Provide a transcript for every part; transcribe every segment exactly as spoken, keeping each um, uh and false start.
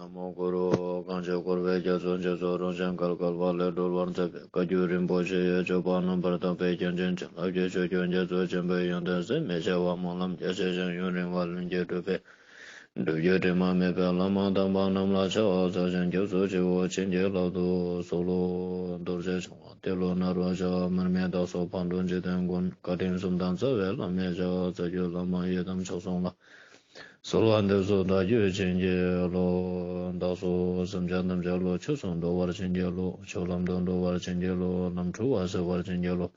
ན་མོ་གུ་རུ། གང་ཞིག་འཁོར་བའི་རྒྱ་མཚོ་འཇིགས་སུ་རུང་ཞིང་བརྒལ་དཀའ་བ་ལས་སྒྲོལ་བར་མཛད་པའི་བཀའ་བརྒྱུད་རིན་པོ་ཆེ་ཡི་སྤྱོད་པ་རྣམ་པར་དག་པའི་རྒྱན་ཅན་བྱིན་རླབས་ཀྱི་ཆུ་རྒྱུན་རྒྱ་མཚོ་ཆེན་པོའི་ཡོན་ཏན་ཟད་མི་ཤེས་པ་སྨོན་ལམ་རྒྱ་ཆེ་ཞིང་ཡུན་རིང་བ་ལྷུན་གྱིས་གྲུབ་པའི་སྒྲུབ་བརྒྱུད་དྲི་མ་མེད་པའི་བླ་མ་དམ་པ་རྣམས་ལ་ཕྱག་འཚལ་ཞིང་སྐྱབས་སུ་མཆིའོ། བྱིན་གྱིས་བརླབ་ཏུ་གསོལ་ལོ། རྡོ་རྗེ་འཆང་བ་ཏེ་ལོ་ནཱ་རོ་ཞབས། མར་མི་དྭགས་སོགས་ཕག་གྲུ་འཇིག་རྟེན་མགོན། བཀའ་དྲིན་གསུམ་ལྡན་རྩ་བའི་བླ་མའི་ཞབས། རྩ་བརྒྱུད་བླ་མ་ཡི་དམ་ཆོས་སྲུང་ལ། གསོལ་བ་འདེབས་སོ་བདག་རྒྱུད་བྱིན་གྱིས་རློབས། བདག་སོགས་སེམས་ཅན་ཐམས་ཅད་བློ་ཆོས་སུ་འགྲོ་བར་བྱིན་གྱིས་རློབས། ཆོས་ལམ་དུ་འགྲོ་བར་བྱིན་གྱིས་རློབས། ལམ་འཁྲུལ་བ་སེལ་བར་བྱིན་གྱིས་རློབས།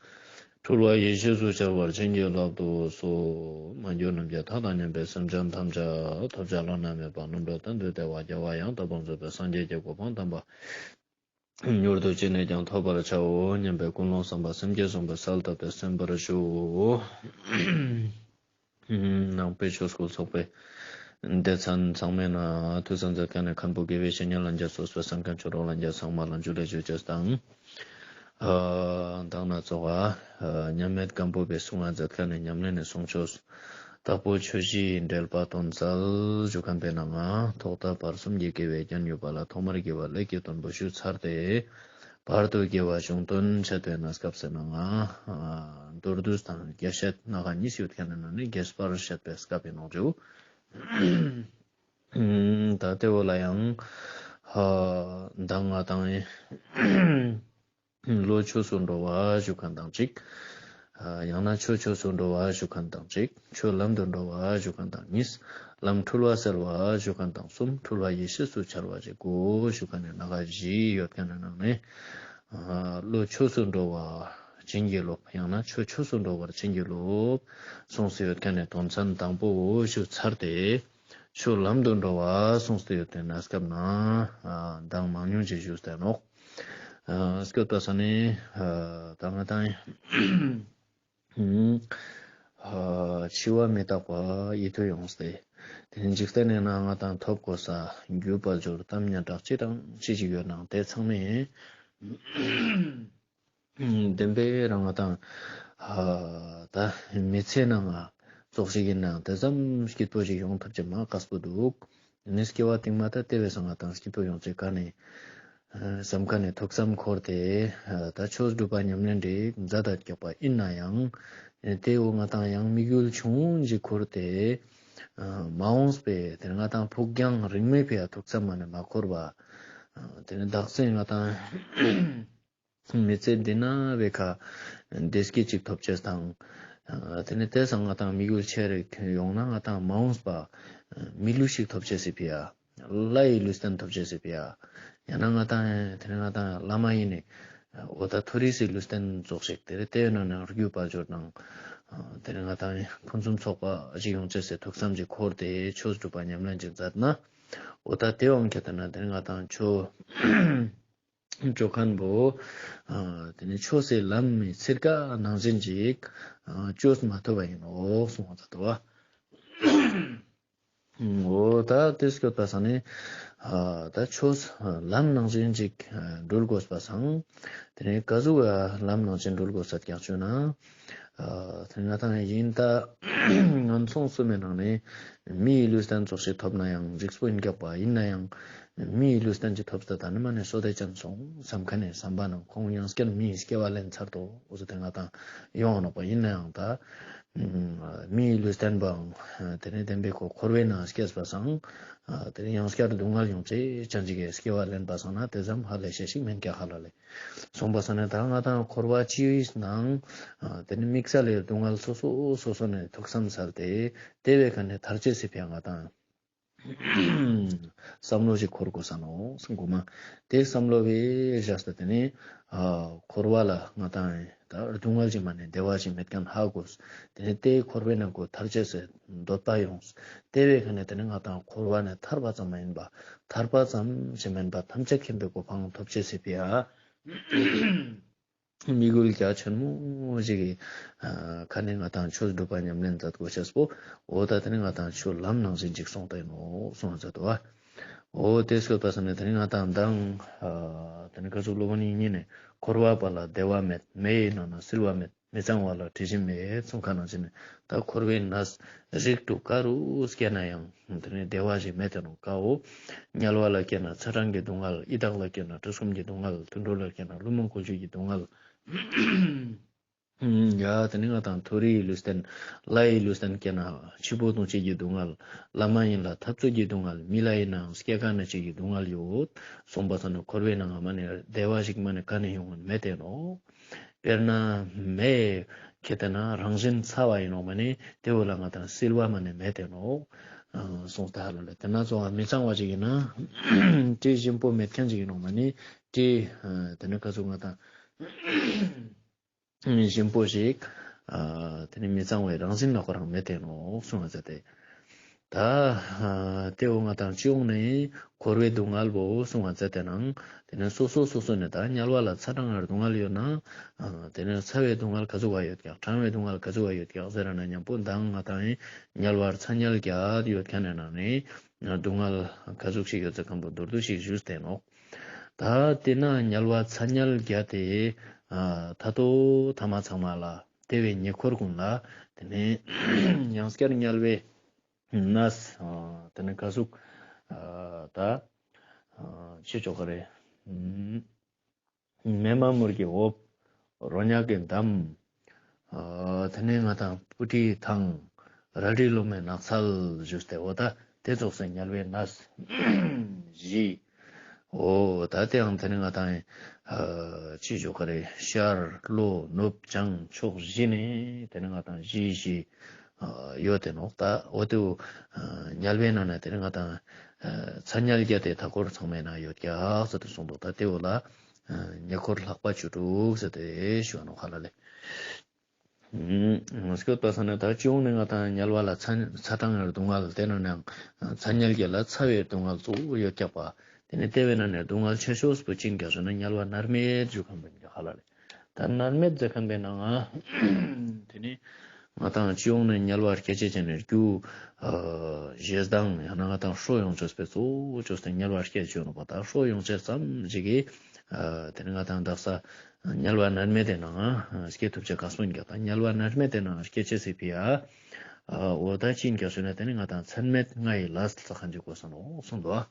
འཁྲུལ་བ་ཡེ་ཤེས་སུ་འཆར་བར་བྱིན་གྱིས་བརླབ་ཏུ་གསོལ། མ་གྱུར་ནམ་མཁའི་མཐའ་དང་མཉམ་པའི་སེམས་ཅན་ཐམས་ཅད་ཐོབ་བྱ་བླ་ན་མེད་པ་རྣམ་གྲོལ་གཏན་དུ་བདེ་བ་རྒྱལ་བ་ཡང་དག་པར་རྫོགས་པའི་སངས་རྒྱས་ཀྱི་གོ་འཕང་དམ་པ་མྱུར་དུ་ཅི་ནས་ཀྱང་ཐོབ་པར་བྱའོ་སྙམ་པའི་ཀུན་སློང་བསམ་པ་སེམས་བསྐྱེད་བཟུང་བའི་གསལ་བཏབ་སྟེ་གསན་པར་ཞུ། ནང་པའི་ཆོས་སྐུལ་ཚོགས་པའི་སྡེ་ཚན་ཚང་མའི་ནང་ཐུགས་སྣང་མཛད་མཁན་ནི་མཁན་པོ་དགེ་བའི་བཤེས་གཉེན་ལྷན་རྒྱས་སོ་སོའི་གསན་མཁན་ཆོས་གྲོགས་ལྷན་རྒྱས་ཚང་མ་ལ་འཇུ་ལེ་ཞུ་ཅེས་དང་། ཨ་མདང་ནེ་ཚོགས་ཨ་མཉམ་མེད་སྒམ་པོ་པའི་གསུང་ང་མཛད་མཁན་ནི་ཉམས་ལེན་ནི་གསུང་ཆོས། དྭགས་པོ་ཆོས་བཞིའི་འགྲེལ་པ་དོན་གསལ་ཞུ་མཁན་པའི་ནང་ང་ཐོག་མཐའ་བར་གསུམ་གྱི་དགེ་བའི་རྒྱན་ཡོད་པ་ལ་ཐོག་མར་དགེ་བ་ཀླད་ཀྱི་དོན་པོ་ཞུས་ཚར་ཏེ། བར་དུ་དགེ་བ་གཞུང་དོན་འཆད་པའི་གནས་སྐབས་སུ་ནང་ང་མདོར་བསྡུས་དང་རྒྱས་བཤད་སྣ་ཁ་གཉིས་ཡོད་མཁན་ནི་ནང་ནེ་རྒྱས་པར་བཤད་པའི་སྐབས་ཡིན་ནོག་ཞུ། ད་དེ་བོ་ལ་ཡང་མདང་ང་དང་བློ་ཆོས་སུ་འགྲོ་བ་ཞུ་མཁན་དང་གཅིག། ཡང་ན་ཆོས་ཆོས་སུ་འགྲོ་བ་ཞུ་མཁན་དང་གཅིག། ཆོས་ལམ་དུ་འགྲོ་བ་ཞུ་མཁན་དང་གཉིས། ལམ་འཁྲུལ་བ་སེལ་བ་ཞུ་མཁན་དང་གསུམ། འཁྲུལ་བ་ཡེ་ཤེས་སུ་འཆར་བ་ཞིག་དགོས་ཞུ་མཁན་ནི་སྣ་ཁ་བཞི་ཡོད་མཁན་ནི་ནང་ནེ། བློ་ཆོས་སུ་འགྲོ་བ་བྱིན་གྱིས་རློབས། ཡང་ན་ཆོས་ཆོས་སུ་འགྲོ་བར་བྱིན་གྱིས་རློབས་གསུངས་སུ་ཡོད་མཁན་ནི་དོན་ཚན་དང་པོ་ཞུ་ཚར་ཏེ། ཆོས་ལམ་དུ་འགྲོ་བ་གསུངས་སུ་ཡོད་པའི་གནས་སྐབས་ནང་མདང་མང་ཉུང་ཅིག་ཞུས་ཏེ་ནོག། སྐྱོད་པ་ས་ནི་ད་ང་དང་འཆི་བ་མི་རྟག་པ་ཡིད་དུ་ཡོངས་ཏེ། དེ་ནི་འཇིག་རྟེན་ནི་ནང་ང་དང་ཐོབ་གོ་ས་རྒྱུ་དཔལ་འབྱོར་གཏམ་སྙན་གྲགས་ཅི་དང་ཅི་ཞིག་ཡོད་ནའང་དེ་ཚང་མས་བདེན་པའི་རང་ང་དང་ད་མི་ཚེ་ནང་ང་ཙོགས་ཤིག་ཡིན་ནའང་དེ་ཙམ་སྐྱིད་པོ་ཞིག་ཡོང་ཐུབ་ཀྱི་མ་དཀགས་པོ་འདུག། ནི་སྐྱེ་བ་སྟིང་མ་ད་དེ་བས་ང་དང་སྐྱིད་པོ་ཡོང་ཅེས་ག་ནི་བསམ་མཁན་ནི་ཐུགས་བསམ་འཁོར་ཏེ་ད་ཆོས་སྒྲུབ་པ་ཉམས་ལེན་རིགས་མཛད་ད་རྒྱག་པ་ཡིན་ན་ཡང་དེ་བོ་ང་དང་ཡང་དམིགས་ཡུལ་ཆུང་ངུན་ཞིག་འཁོར་ཏེ་མ་འོངས་པའི་དེ་ང་དང་ཕུགས་རྒྱང་རིང་མོའི་ཕི་ཡ་ཐུགས་བསམ་མ་ནེ་མ་འཁོར་བ་དེ་ནི་བདག་འཛིན་ང་དང་མི་ཚེ་འདི་ན་བའི་ཁ་བདེ་སྐྱིད་ཅིག་ཐོབ་ཅེས་དང་། དེ་ནི་དེ་སང་ང་དང་དམིགས་ཡུལ་ཆེ་རིགས་ཡོང་ན་ང་དང་མ་འོངས་པ་མི་ལུས་ཤིག་ཐོབ་ཅེས་སི་ཕི་ཡ། ལྷ་ཡི་ལུས་རྟེན་ཐོབ་ཅེས་སི་ཕི་ཡ། ཡང་ན་ང་དང་དེ་ནི་ང་དང་བླ་མ་ཡིན་ནི་འོ་ད་མཐོ་རིས་སི་ལུས་རྟེན་ཙོགས་ཤིག་དེ་རེ་དེ་ཡོད་ན་ནང་རྒྱུ་དཔལ་འབྱོར་ནང་དེ་ནི་ང་དང་ཕུན་སུམ་ཚོགས་པ་ཞིག་ཡོང་ཅེས་སི་ཐུགས་བསམ་ཅིག་འཁོར་ཏེ་ཆོས་སྒྲུབ་པ་ཉམས་ལེན་ཅིག་མཛད་ན། འོ་ད་དེ་བོ་ཁྱད་ད་ན་དེ་ནི་ང་དང་ཆོས་ཅོ་མཁན་བོ་དེ་ནི་ཆོས་སི་ལམ་མི་ཚིར་ཀ་ནང་བཞིན་ཅིག་ཅོས་མ་ཐུབ་པ་ཡིན་ནོག་གསུངས་པ་ད་དོ་བ། འོ་ད་དེ་སྐྱོད་པ་ས་ནི་ད་ཆོས་ལམ་ནང་བཞིན་ཅིག་འགྲུལ་དགོས་པ་སང་དེ་ནི་ག་ཟུག་ལམ་ནང་བཞིན་འགྲུལ་དགོས་ས་ཀྱང་ཅོས་ན། དེ་ང་དང་ཡིན་ད་ངན་སོང་གསུམ་མི་ནང་ནས་མི་ཡི་ལུས་རྟེན་ཙོགས་ཤིག་ཐོབ་ན་ཡང་འཇིགས་པོ་ཡིན་རྒྱག་པ་ཡིན་ན་ཡང་མི་ཡི་ལུས་རྟེན་ཅིག་ཐོབ་ས་ད་ནི་མ་ནི་བསོད་བདེ་ཅན་སོང་བསམ་མཁན་ནི་བསམ་པ་ནང་ཁོང་ཡང་སྐྱར་མི་ཡི་སྐྱེ་བ་ལེན་ཚར་དོ་འོ་ཟེར་དེ་ང་དང་ཡོང་ནོག་པ་ཡིན་ན་ཡང་ད་མི་ཡི་ལུས་རྟེན་པའང་དེ་ནས་བདེན་པའི་ཁོ་འཁོར་བའི་ནང་སྐྱེས་པ་སང་དེ་ནས་ཡང་སྐྱར་སྡུག་བསྔལ་ཡོང་ཅེས་ཅན་ཅིག་གི་སྐྱེ་བ་ལེན་པ་སང་ན་དེ་ཙམ་ཧ་ལས་ཤེས་ཤིག་མེན་ཀྱག་ཧ་ལ་ལེ། སོང་པ་སང་ནས་ད་ང་དང་འཁོར་བ་སྤྱིའི་ནང་དེ་ནི་དམིགས་བསལ་ལས་སྡུག་བསྔལ་སོ་སོ་སོ་སོ་ནས་ཐུགས་བསམ་སལ་ཏེ་དེ་བས་ཁ་ནས་ཐར་ཅེས་སི་ཕི་ཡ་ང་དང་བསམ་བློ་ཞིག་འཁོར་དགོས་ས་ནོག་གསུང་གོ་མ། དེ་བསམ་བློ་བས་བཞག་སྟེ་དེ་ནི་འཁོར་བ་ལ་ང་དང་ད་སྡུག་བསྔལ་ཞིག་མ་ནས་བདེ་བ་ཞིག་མེད་མཁན་ཧ་གོ། དེ་ནི་དེ་འཁོར་བའི་ནང་གོ་ཐར་ཅེས་སི་འདོད་པ་ཡོང་། དེ་བས་ཁ་ནས་དེ་ནི་ང་དང་འཁོར་བ་ནས་ཐར་པ་ཙམ་མ་ཡིན་པ་ཐར་པ་ཙམ་ཞིག་མིན་པ་ཐམས་ཅད་མཁྱེན་པའི་གོ་འཕང་ཐོབ་ཅེས་སི་ཕི་ཡ། དམིགས་ཡུལ་རྒྱ་ཆེན་མོ་ཞིག་གི་ཁ་ནས་ང་དང་ཆོས་སྒྲུབ་པ་ཉམས་ལེན་མཛད་དགོས་ཤེས་པོ། འོ་ད་དེ་ནི་ང་དང་ཆོས་ལམ་ནང་བཞིན་ཅིག་སོང་ད་ཡིན་ནོག་གསུངས་མཛད་དོ། འོ་དེ་སྐྱོད་པ་སང་ནས་དེ་ནི་ང་དང་མདང་དེ་ནི་ག་ཟུག་སློབ་དཔོན་དབྱིག་གཉེན་ནས་འཁོར་བ་པ་ལ་བདེ་བ་མེད། མེ་ཡི་ནང་ན་བསིལ་བ་མེད། མི་གཙང་བ་ལ་དྲི་ཞིམ་མེད་གསུངས་ཁ་ནང་བཞིན་ནི་ད་འཁོར་བའི་གནས་རིགས་དྲུག་ག་རུ་སྐྱེས་ན་ཡང་དེ་ནི་བདེ་བ་ཞིག་མེད་དེ་ནོག་ཀ་འོ། དམྱལ་བ་ལ་སྐྱེས་ན་ཚ་གྲང་གི་སྡུག་བསྔལ། ཡི་དྭགས་ལ་སྐྱེས་ན་གྲི་གསུམ་གྱི་སྡུག་བསྔལ། དུད་འགྲོ་ལ་སྐྱེས་ན་ཀླུ་མོ་འཁོར་སྦྱོར་གྱི་སྡུག་བསྔལ། ཡ་དེ་ནི་ང་དང་མཐོ་རིས་ལུས་རྟེན་ལྷའི་ལུས་རྟེན་སྐྱེས་ན་འཆི་འཕོ་ལྟུང་བྱེད་ཀྱི་སྡུག་བསྔལ། ལྷ་མ་ཡིན་ལ་འཐབ་རྩོད་ཀྱི་སྡུག་བསྔལ། མི་ལ་ཡིན་ནའང་སྐྱེ་རྒ་ན་འཆི་གི་སྡུག་བསྔལ་ཡོད། གསུངས་པ་སང་ནི་འཁོར་བའི་ནང་ང་མ་ནི་བདེ་བ་ཞིག་མ་ནི་ག་ནས་ཡོང་ངམ་མེད་དེ་ནོག་དཔེར་ན་མེ་ཁྱེར་ཏེ་ན་རང་བཞིན་ཚ་བ་ཡིན་ནོག་མ་ནི་དེ་བོ་ལ་ང་དང་བསིལ་བ་མ་ནི་མེད་དེ་ནོག་གསུངས་ཏེ་ཧ་ལ་ལེ། དེ་ན་ཚོ་མི་གཙང་བ་ཞིག་ཡིན་ན་དྲི་ཞིམ་པོ་མེད་མཁན་ཞིག་ཡིན་ནོག་མ་ནི་དྲི་དེ་ནི་ག་ཟུག་ང་དང་ཞིམ་པོ་ཞིག་ཨ་དེ་ནི་མི་གཙང་བའི་རང་བཞིན་ལ་ཁོ་རང་མེད་དེ་ནོག་གསུངས་ཏེ། ད་ཨ་དེ་བོ་ང་དང་སྤྱི་ཡོངས་ནས་འཁོར་བའི་སྡུག་བསྔལ་བོ་གསུངས་ཏེ་ནང་དེ་ནི་སོ་སོ་སོ་སོ་ནས་ད་དམྱལ་བ་ལ་ཚ་གྲང་བའི་སྡུག་བསྔལ་ཡོད་ན་ཨ་དེ་ནི་ཚ་བའི་སྡུག་བསྔལ་ག་ཟུག་བ་ཡོད་ཀྱག་གྲང་བའི་སྡུག་བསྔལ་ག་ཟུག་བ་ཡོད་ཀྱག་ཟེར་ན་མཉམ་པོ་མདང་ང་དང་དམྱལ་བར་ཚ་དམྱལ་བརྒྱད་ཡོད་མཁན་ནི་ནང་ནས་སྡུག་བསྔལ་ག་ཟུག་ཞིག་ཡོད་ཟེར་མཁན་བོ་མདོར་བསྡུས་ཤིག་ཞུས་ཏེ་ནོག་ད་དེ་ན་དམྱལ་བ་ཚ་དམྱལ་བརྒྱད་དེ་ཨ་ད་ལྟོ་ཐ་མ་ཚང་མ་ལ་དེ་བའི་ཉེ་འཁོར་ཀུན་ལ་དེ་ནས་ཡང་སྐྱར་དམྱལ་བའི་གནས་ཨ་དེ་ནས་ག་ཟུག་ཨ་ད་ཨ་ཅི་ཅོ་ག་རེ་མེ་མ་མུར་གྱི་འོབས། རོ་མྱགས་ཀྱི་འདམ། ཨ་དེ་ནས་ང་དང་སྤུ་གྲིའི་ཐང་། རལ་གྲི་ལོ་མའི་ནགས་ཚལ་ཞུས་ཏེ་འོ་ད་དེ་ཙོགས་སེ་དམྱལ་བའི་གནས་བཞི། འོ་ད་དེའང་དེ་ནས་ང་དང་ཨ་ཅི་ཞུ་ག་རེ་ཤར་ལྷོ་ནུབ་བྱང་ཕྱོགས་བཞི་ནས་དེ་ནས་ང་དང་བཞི་བཞི་ཨ་ཡོད་དེ་ནོག་ད་འོ་དེ་བོ་ཨ་དམྱལ་བའི་ནང་ན་དེ་ནས་ང་དང་ཨ་ཚ་དམྱལ་བརྒྱད་དེ་མཐའ་འཁོར་ཚང་མའི་ནང་ཡོད་ཀྱག་ཟེར་ཏེ་གསུངས་འདུག་ད་དེ་བོ་ལ་ཉེ་འཁོར་ལྷག་པ་བཅུ་དྲུག་ཟེར་ཏེ་ཞུ་བ་ནོག་ཧ་ལ་ལེ། ཨུམ། སྐྱོད་པ་ས་ནས་ད་སྤྱི་ཡོངས་ནས་ང་དང་དམྱལ་བ་ལ་ཚ་ཚ་གྲང་བའི་སྡུག་བསྔལ་དེ་ནང་ནའང་ཚ་དམྱལ་བརྒྱད་ལ་ཚ་བའི་སྡུག་བསྔལ་གཙོ་བོ་ཡོད་ཀྱག་པ། དེ་ནས་དེ་བའི་ནང་ནས་སྡུག་བསྔལ་ཆེ་ཤོས་པོ་ཅི་ཡིན་ཀྱག་ཟེར་ན་དམྱལ་བ་མནར་མེད་ཞུ་མཁན་པོ་ཡིན་ཀྱག་ཧ་ལ་ལེ། ད་མནར་མེད་ཟེར་མཁན་པོའི་ནང་ང་དེ་ནས་ང་དང་སྤྱི་ཡོངས་ནས་དམྱལ་བ་སྐྱེ་ཅེས་ཅན་ནི་རྒྱུ་ཨ་ཞེ་སྡང་ཡང་ན་ང་དང་ཧྲོ་ཡོང་ཅེས་པོ་གཙོ་བོ་ཅོས་ཏེ་དམྱལ་བ་སྐྱེ་ཅེས་ཡོད་ནོག་པ། ད་ཧྲོ་ཡོང་ཅེས་ཙམ་ཞིག་གིས་ཨ་དེ་ནས་ང་དང་དག་ས་དམྱལ་བ་མནར་མེད་དེ་ནང་ང་སྐྱེ་ཐུབ་ཅེས་དཀའ་སོ་ཡིན་ཀྱག་ད་དམྱལ་བ་མནར་མེད་དེ་ནང་ང་སྐྱེ་ཅེས་སི་ཕི་ཡ་ཨ་འོ་ད་ཅི་ཡིན་ཀྱག་ཟེར་ན་དེ་ནས་ང་དང་མཚམས་མེད་ལྔ་ཡི་ལས་ལ་ཁན་ཅིག་གོ་ས་ནོག་གསུངས་འདུག་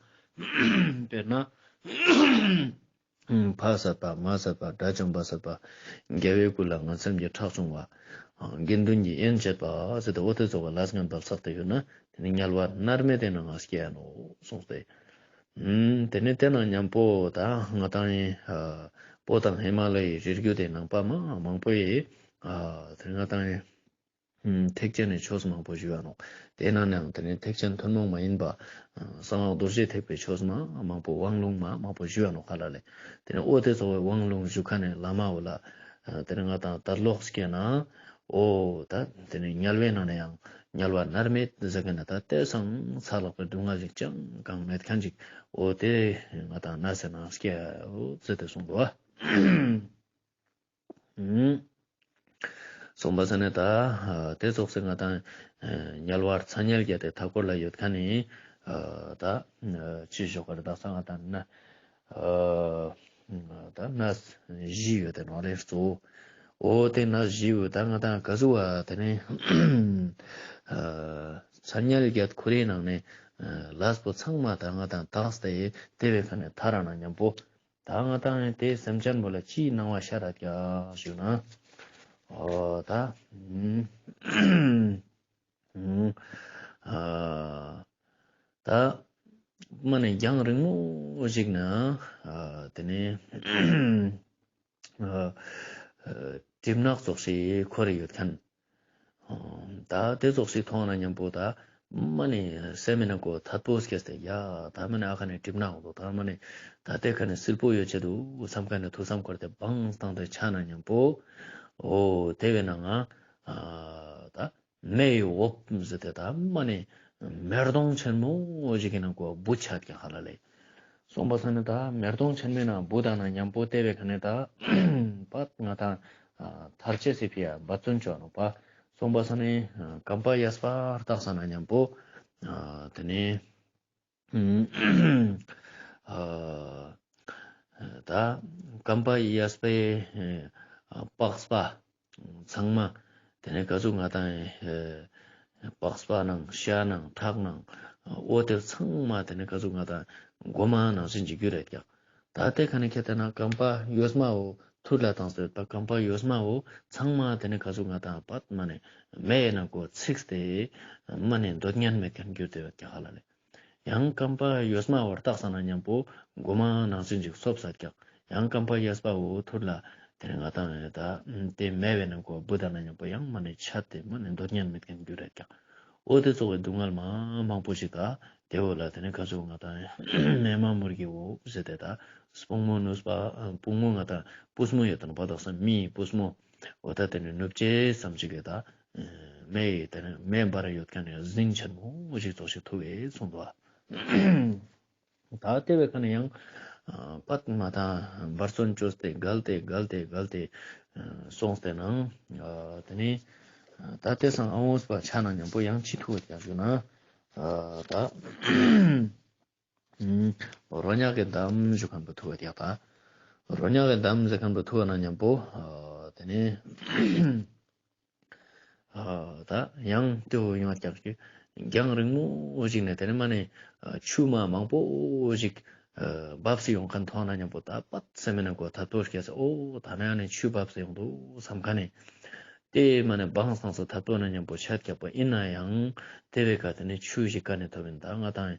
དཔེར་ན། ཕ་བསད་པ། མ་བསད་པ། དགྲ་བཅོམ་པ་བསད་པ། དགེ་བའི་བསྐུལ་ལ་ངན་སེམས་ཀྱི་ཁྲག་ཕྱུང་བ། དགེ་འདུན་གྱི་དབྱེན་བྱེད་པ་ཟེར་ཏེ་འོ་དེ་ཙོགས་པ་ལས་ངན་པ་བསགས་ཏེ་ཡོད་ན་དེ་ནི་དམྱལ་བ་མནར་མེད་དེ་ནང་ང་སྐྱེ་ཡ་ནོག་གསུངས་ཏེ། ཨུམ། དེ་ནས་དེ་ནང་མཉམ་པོ་ད་ང་དང་ཡིན་ཨ་བོད་དང་ཧི་མ་ལ་ཡའི་རི་རྒྱུད་དེ་ནང་པ་མ་མང་པོ་ཡིས་ཨ་དེ་ང་དང་ཡིན་ཨུམ་ཐེག་ཆེན་ནི་ཆོས་མང་པོ་ཞུ་ཡ་ནོག་དེ་ནང་ནའང་དེ་ནས་ཐེག་ཆེན་ཐུན་མོང་མ་ཡིན་པ་ཨ་གསང་སྔགས་རྡོ་རྗེ་ཐེག་པའི་ཆོས་མ་མང་པོ་དབང་ལུང་མ་མང་པོ་ཞུ་ཡ་ནོག་ཧ་ལ་ལེ། དེ་ནས་འོ་དེ་ཚོ་བའི་དབང་ལུང་ཞུ་མཁན་ནི་བླ་མ་བོ་ལ་ཨ་དེ་ནས་ང་དང་དད་ལོག་སྐྱེས་ན་འོ་ད་དེ་ནས་དམྱལ་བའི་ནང་ནའང་དམྱལ་བ་མནར་མེད་ཟེར་མཁན་ནི་ད་དེ་སང་ཚ་ལྷག་པའི་སྡུག་བསྔལ་ཞིག་ཅང་གང་མེད་མཁན་ཅིག་འོ་དེ་ང་དང་ན་ཟེར་ན་སྐྱེ་འོ་ཟེར་ཏེ་གསུངས་འདུག་ཨ། ཨུམ། གསུངས་པ་ས་ནས་ད་ཨ་དེ་ཙོགས་སེ་ང་དང་ཨ་དམྱལ་བ་ཚ་དམྱལ་བརྒྱད་དེ་མཐའ་འཁོར་ལ་ཡོད་མཁན་ནི་ཨ་ད་ཨ་ཅི་ཞུ་ག་རེ་དག་ས་ང་དང་ན་ཨ་ད་གནས་བཞི་ཡོད་དེ་ནོག་ལེ་གཙོ་བོ། འོ་དེ་གནས་བཞི་བོ་ད་ང་དང་ག་ཟུག་བ་དེ་ནས་ཨ་ཚ་དམྱལ་བརྒྱད་ཁོ་རའི་ནང་ནས་ཨ་ལས་པོ་ཚང་མ་ད་ང་དང་དག་སྟེ་དེ་བའི་ཁ་ནས་ཐར་ར་ན་མཉམ་པོ། ད་ང་དང་དེ་སེམས་ཅན་པོ་ལ་ཅིའི་སྣང་བ་ཤར་ར་ཀྱག་ཞུ་ན། འོ་ད་ཨ་ད་མ་ནི་རྒྱང་རིང་མོ་ཞིག་ན་ཨ་དེ་ནས་ཨ་གྲིབ་ནག་ཙོགས་ཤིག་འཁོར་རེ་ཡོད་མཁན། ད་དེ་ཙོགས་ཤིག་མཐོང་ན་མཉམ་པོ་ད་མ་ནི་སེམས་མི་ནང་ཁོ་ཐད་པོ་སྐྱེས་ཏེ་ཡ་ད་མ་ནི་ཨ་ཁ་ནས་གྲིབ་ནག་འདུག་ད་མ་ནི་ད་དེ་ཁ་ནས་བསིལ་པོ་ཡོད་ཆེད་དུ་བསམ་ཁ་ནས་ཐུགས་བསམ་འཁོར་ཏེ་བང་བཏང་སྟེ་ཆ་ན་མཉམ་པོ་འོ་དེ་བས་ན་ང་ཨ་ད་མེ་ཡི་འོབས་ཟེར་ཏེ་ད་མ་ནི་མེ་སྡོང་ཆེན་མོ་ཞིག་གི་ནང་ཁོ་བུད་ཆ་ཀྱག་ཧ་ལ་ལེ། གསུངས་པ་ས་ནི་ད་མེ་སྡོང་ཆེན་མོའི་ནང་བུད་ད་ན་མཉམ་པོ་དེ་བའི་ཁ་ནས་ད་པ་ང་དང་ཨ་ཐར་ཅེས་སི་ཕི་ཡ་འབད་བརྩོན་ཅོ་ནོག་པ། གསུངས་པ་ས་ནི་ཨ་རྐང་པ་གཡས་པ་བཏགས་ས་ན་མཉམ་པོ་ཨ་དེ་ནས་ཨ་ད་རྐང་པ་གཡས་པའི་ཨ་པགས་པ། ཚང་མ་ཏེ་ནེ་ག་ཟུག་ང་ཏང་ཨེ་པགས་པ་ནང་ཤ་ནང་ཁྲག་ནང་འོ་ཏེ་ཚང་མ་ཏེ་ནེ་ག་ཟུག་ང་ཏང་གོ་མ་ནང་བཞིན་ཅིག་གྱུར་རེད་ཀྱག། ད་ཏེ་ཁ་ནེ་ཁྱེར་ཏེ་ན་རྐང་པ་གཡོན་མ་བོ་ཐུར་ལ་བཏང་སྟེ་ད་རྐང་པ་གཡོན་མ་བོ་ཚང་མ་ཏེ་ནེ་ག་ཟུག་ང་ཏང་པད་མ་ནེ་མེ་ནང་གོ་ཚིག་སྟེ་མ་ནེ་འདོད་ཉན་མེད་ཁན་གྱུར་ཏེ་ཡོད་ཀྱག་ཧ་ལ་ལེ། ཡང་རྐང་པ་གཡོན་མ་བོ་བཏགས་ས་ན་ཉམ་པོ་གོ་མ་ནང་བཞིན་ཅིག་སོབ་ས་ཀྱག། ཡང་རྐང་པ་གཡས་པ་བོ་ཐུར་ལ་ཏེ་ནེ་ང་ཏང་ད་ཏེ་མེ་བོའི་ནང་གོ་བུད་ད་ན་ཉམ་པོ་ཡང་མ་ནེ་ཆད་དེ་མ་ནེ་འདོད་ཉན་མེད་ཁན་གྱུར་རེད་ཀྱག། འོ་ཏེ་ཙོགས་སི་སྡུག་བསྔལ་མ་མང་པོ་ཞིག་ད་ཏེ་བོ་ལ་ཏེ་ནེ་ག་ཟུག་ང་ཏང་མེ་མ་མུར་གེ་བོ་ཟེར་ཏེ་ད་སྤུང་མོ་ནུབ་པ་སྤུང་མོ་ང་ཏང་སྤུས་མོ་ཡོད་དང་པ་དག་ས་མིའི་སྤུས་མོ་འོ་ད་ཏེ་ནེ་ནུབ་ཅེས་ཙམ་ཞིག་གི་ད་མེ་ཡི་ཏེ་ནེ་མེ་འབར་ཡོད་ཁན་ནི་རྫིང་ཆེན་མོ་ཞིག་ཙོགས་ཤིག་ཐུག་པའི་གསུངས་པ། ད་ཏེ་བོའི་ཁ་ནེ་ཡང་པད་མ་ད་འབད་བརྩོན་བཅོས་ཏེ་གལ་ཏེ་གལ་ཏེ་གལ་ཏེ་སོང་སྟེ་ན་ཏེ་ནེ་ད་ཏེ་སང་ཨ་འོངས་པ་ཆ་ན་ཉམ་པོ་ཡང་ཅི་ཐུག་ཀྱག་ཞུ་ན་ད་རོ་མྱགས་ཀྱི་འདམ་ཞུ་ཁན་པོ་ཐུག་ཀྱག། ད་རོ་མྱགས་ཀྱི་འདམ་ཟེར་ཁན་པོ་ཐུག་ན་ཉམ་པོ་ཏེ་ནེ་ཨ་ད་ཡང་ཏེ་བོ་ཡོང་ཀྱག་ཅིག་རྒྱང་རིང་མོ་ཞིག་ནེ་ཏེ་ནེ་མ་ནེ་ཆུ་མ་མང་པོ་ཞིག་འབབ་སྟེ་ཡོང་ཁན་མཐོང་ན་ཉམ་པོ་ད་པད་སེམས་ནང་གོ་ཐད་པོ་སྐྱེས་སེ་འོ་ད་ནེ་ཨ་ནེ་ཆུ་འབབ་སྟེ་ཡོང་འདུག་བསམ་ཁན་ནི་ཏེ་མ་ནེ་བང་སྟངས་སུ་ཐད་པོ་ན་ཉམ་པོ་ཆད་ཀྱག་པ་ཨིན་ན་ཡང་ཏེ་བོའི་ཁ་ཏེ་ནེ་ཆུ་ཞིག་ག་ནེ་ཐོབ་ཨིན། ད་ང་ཏང་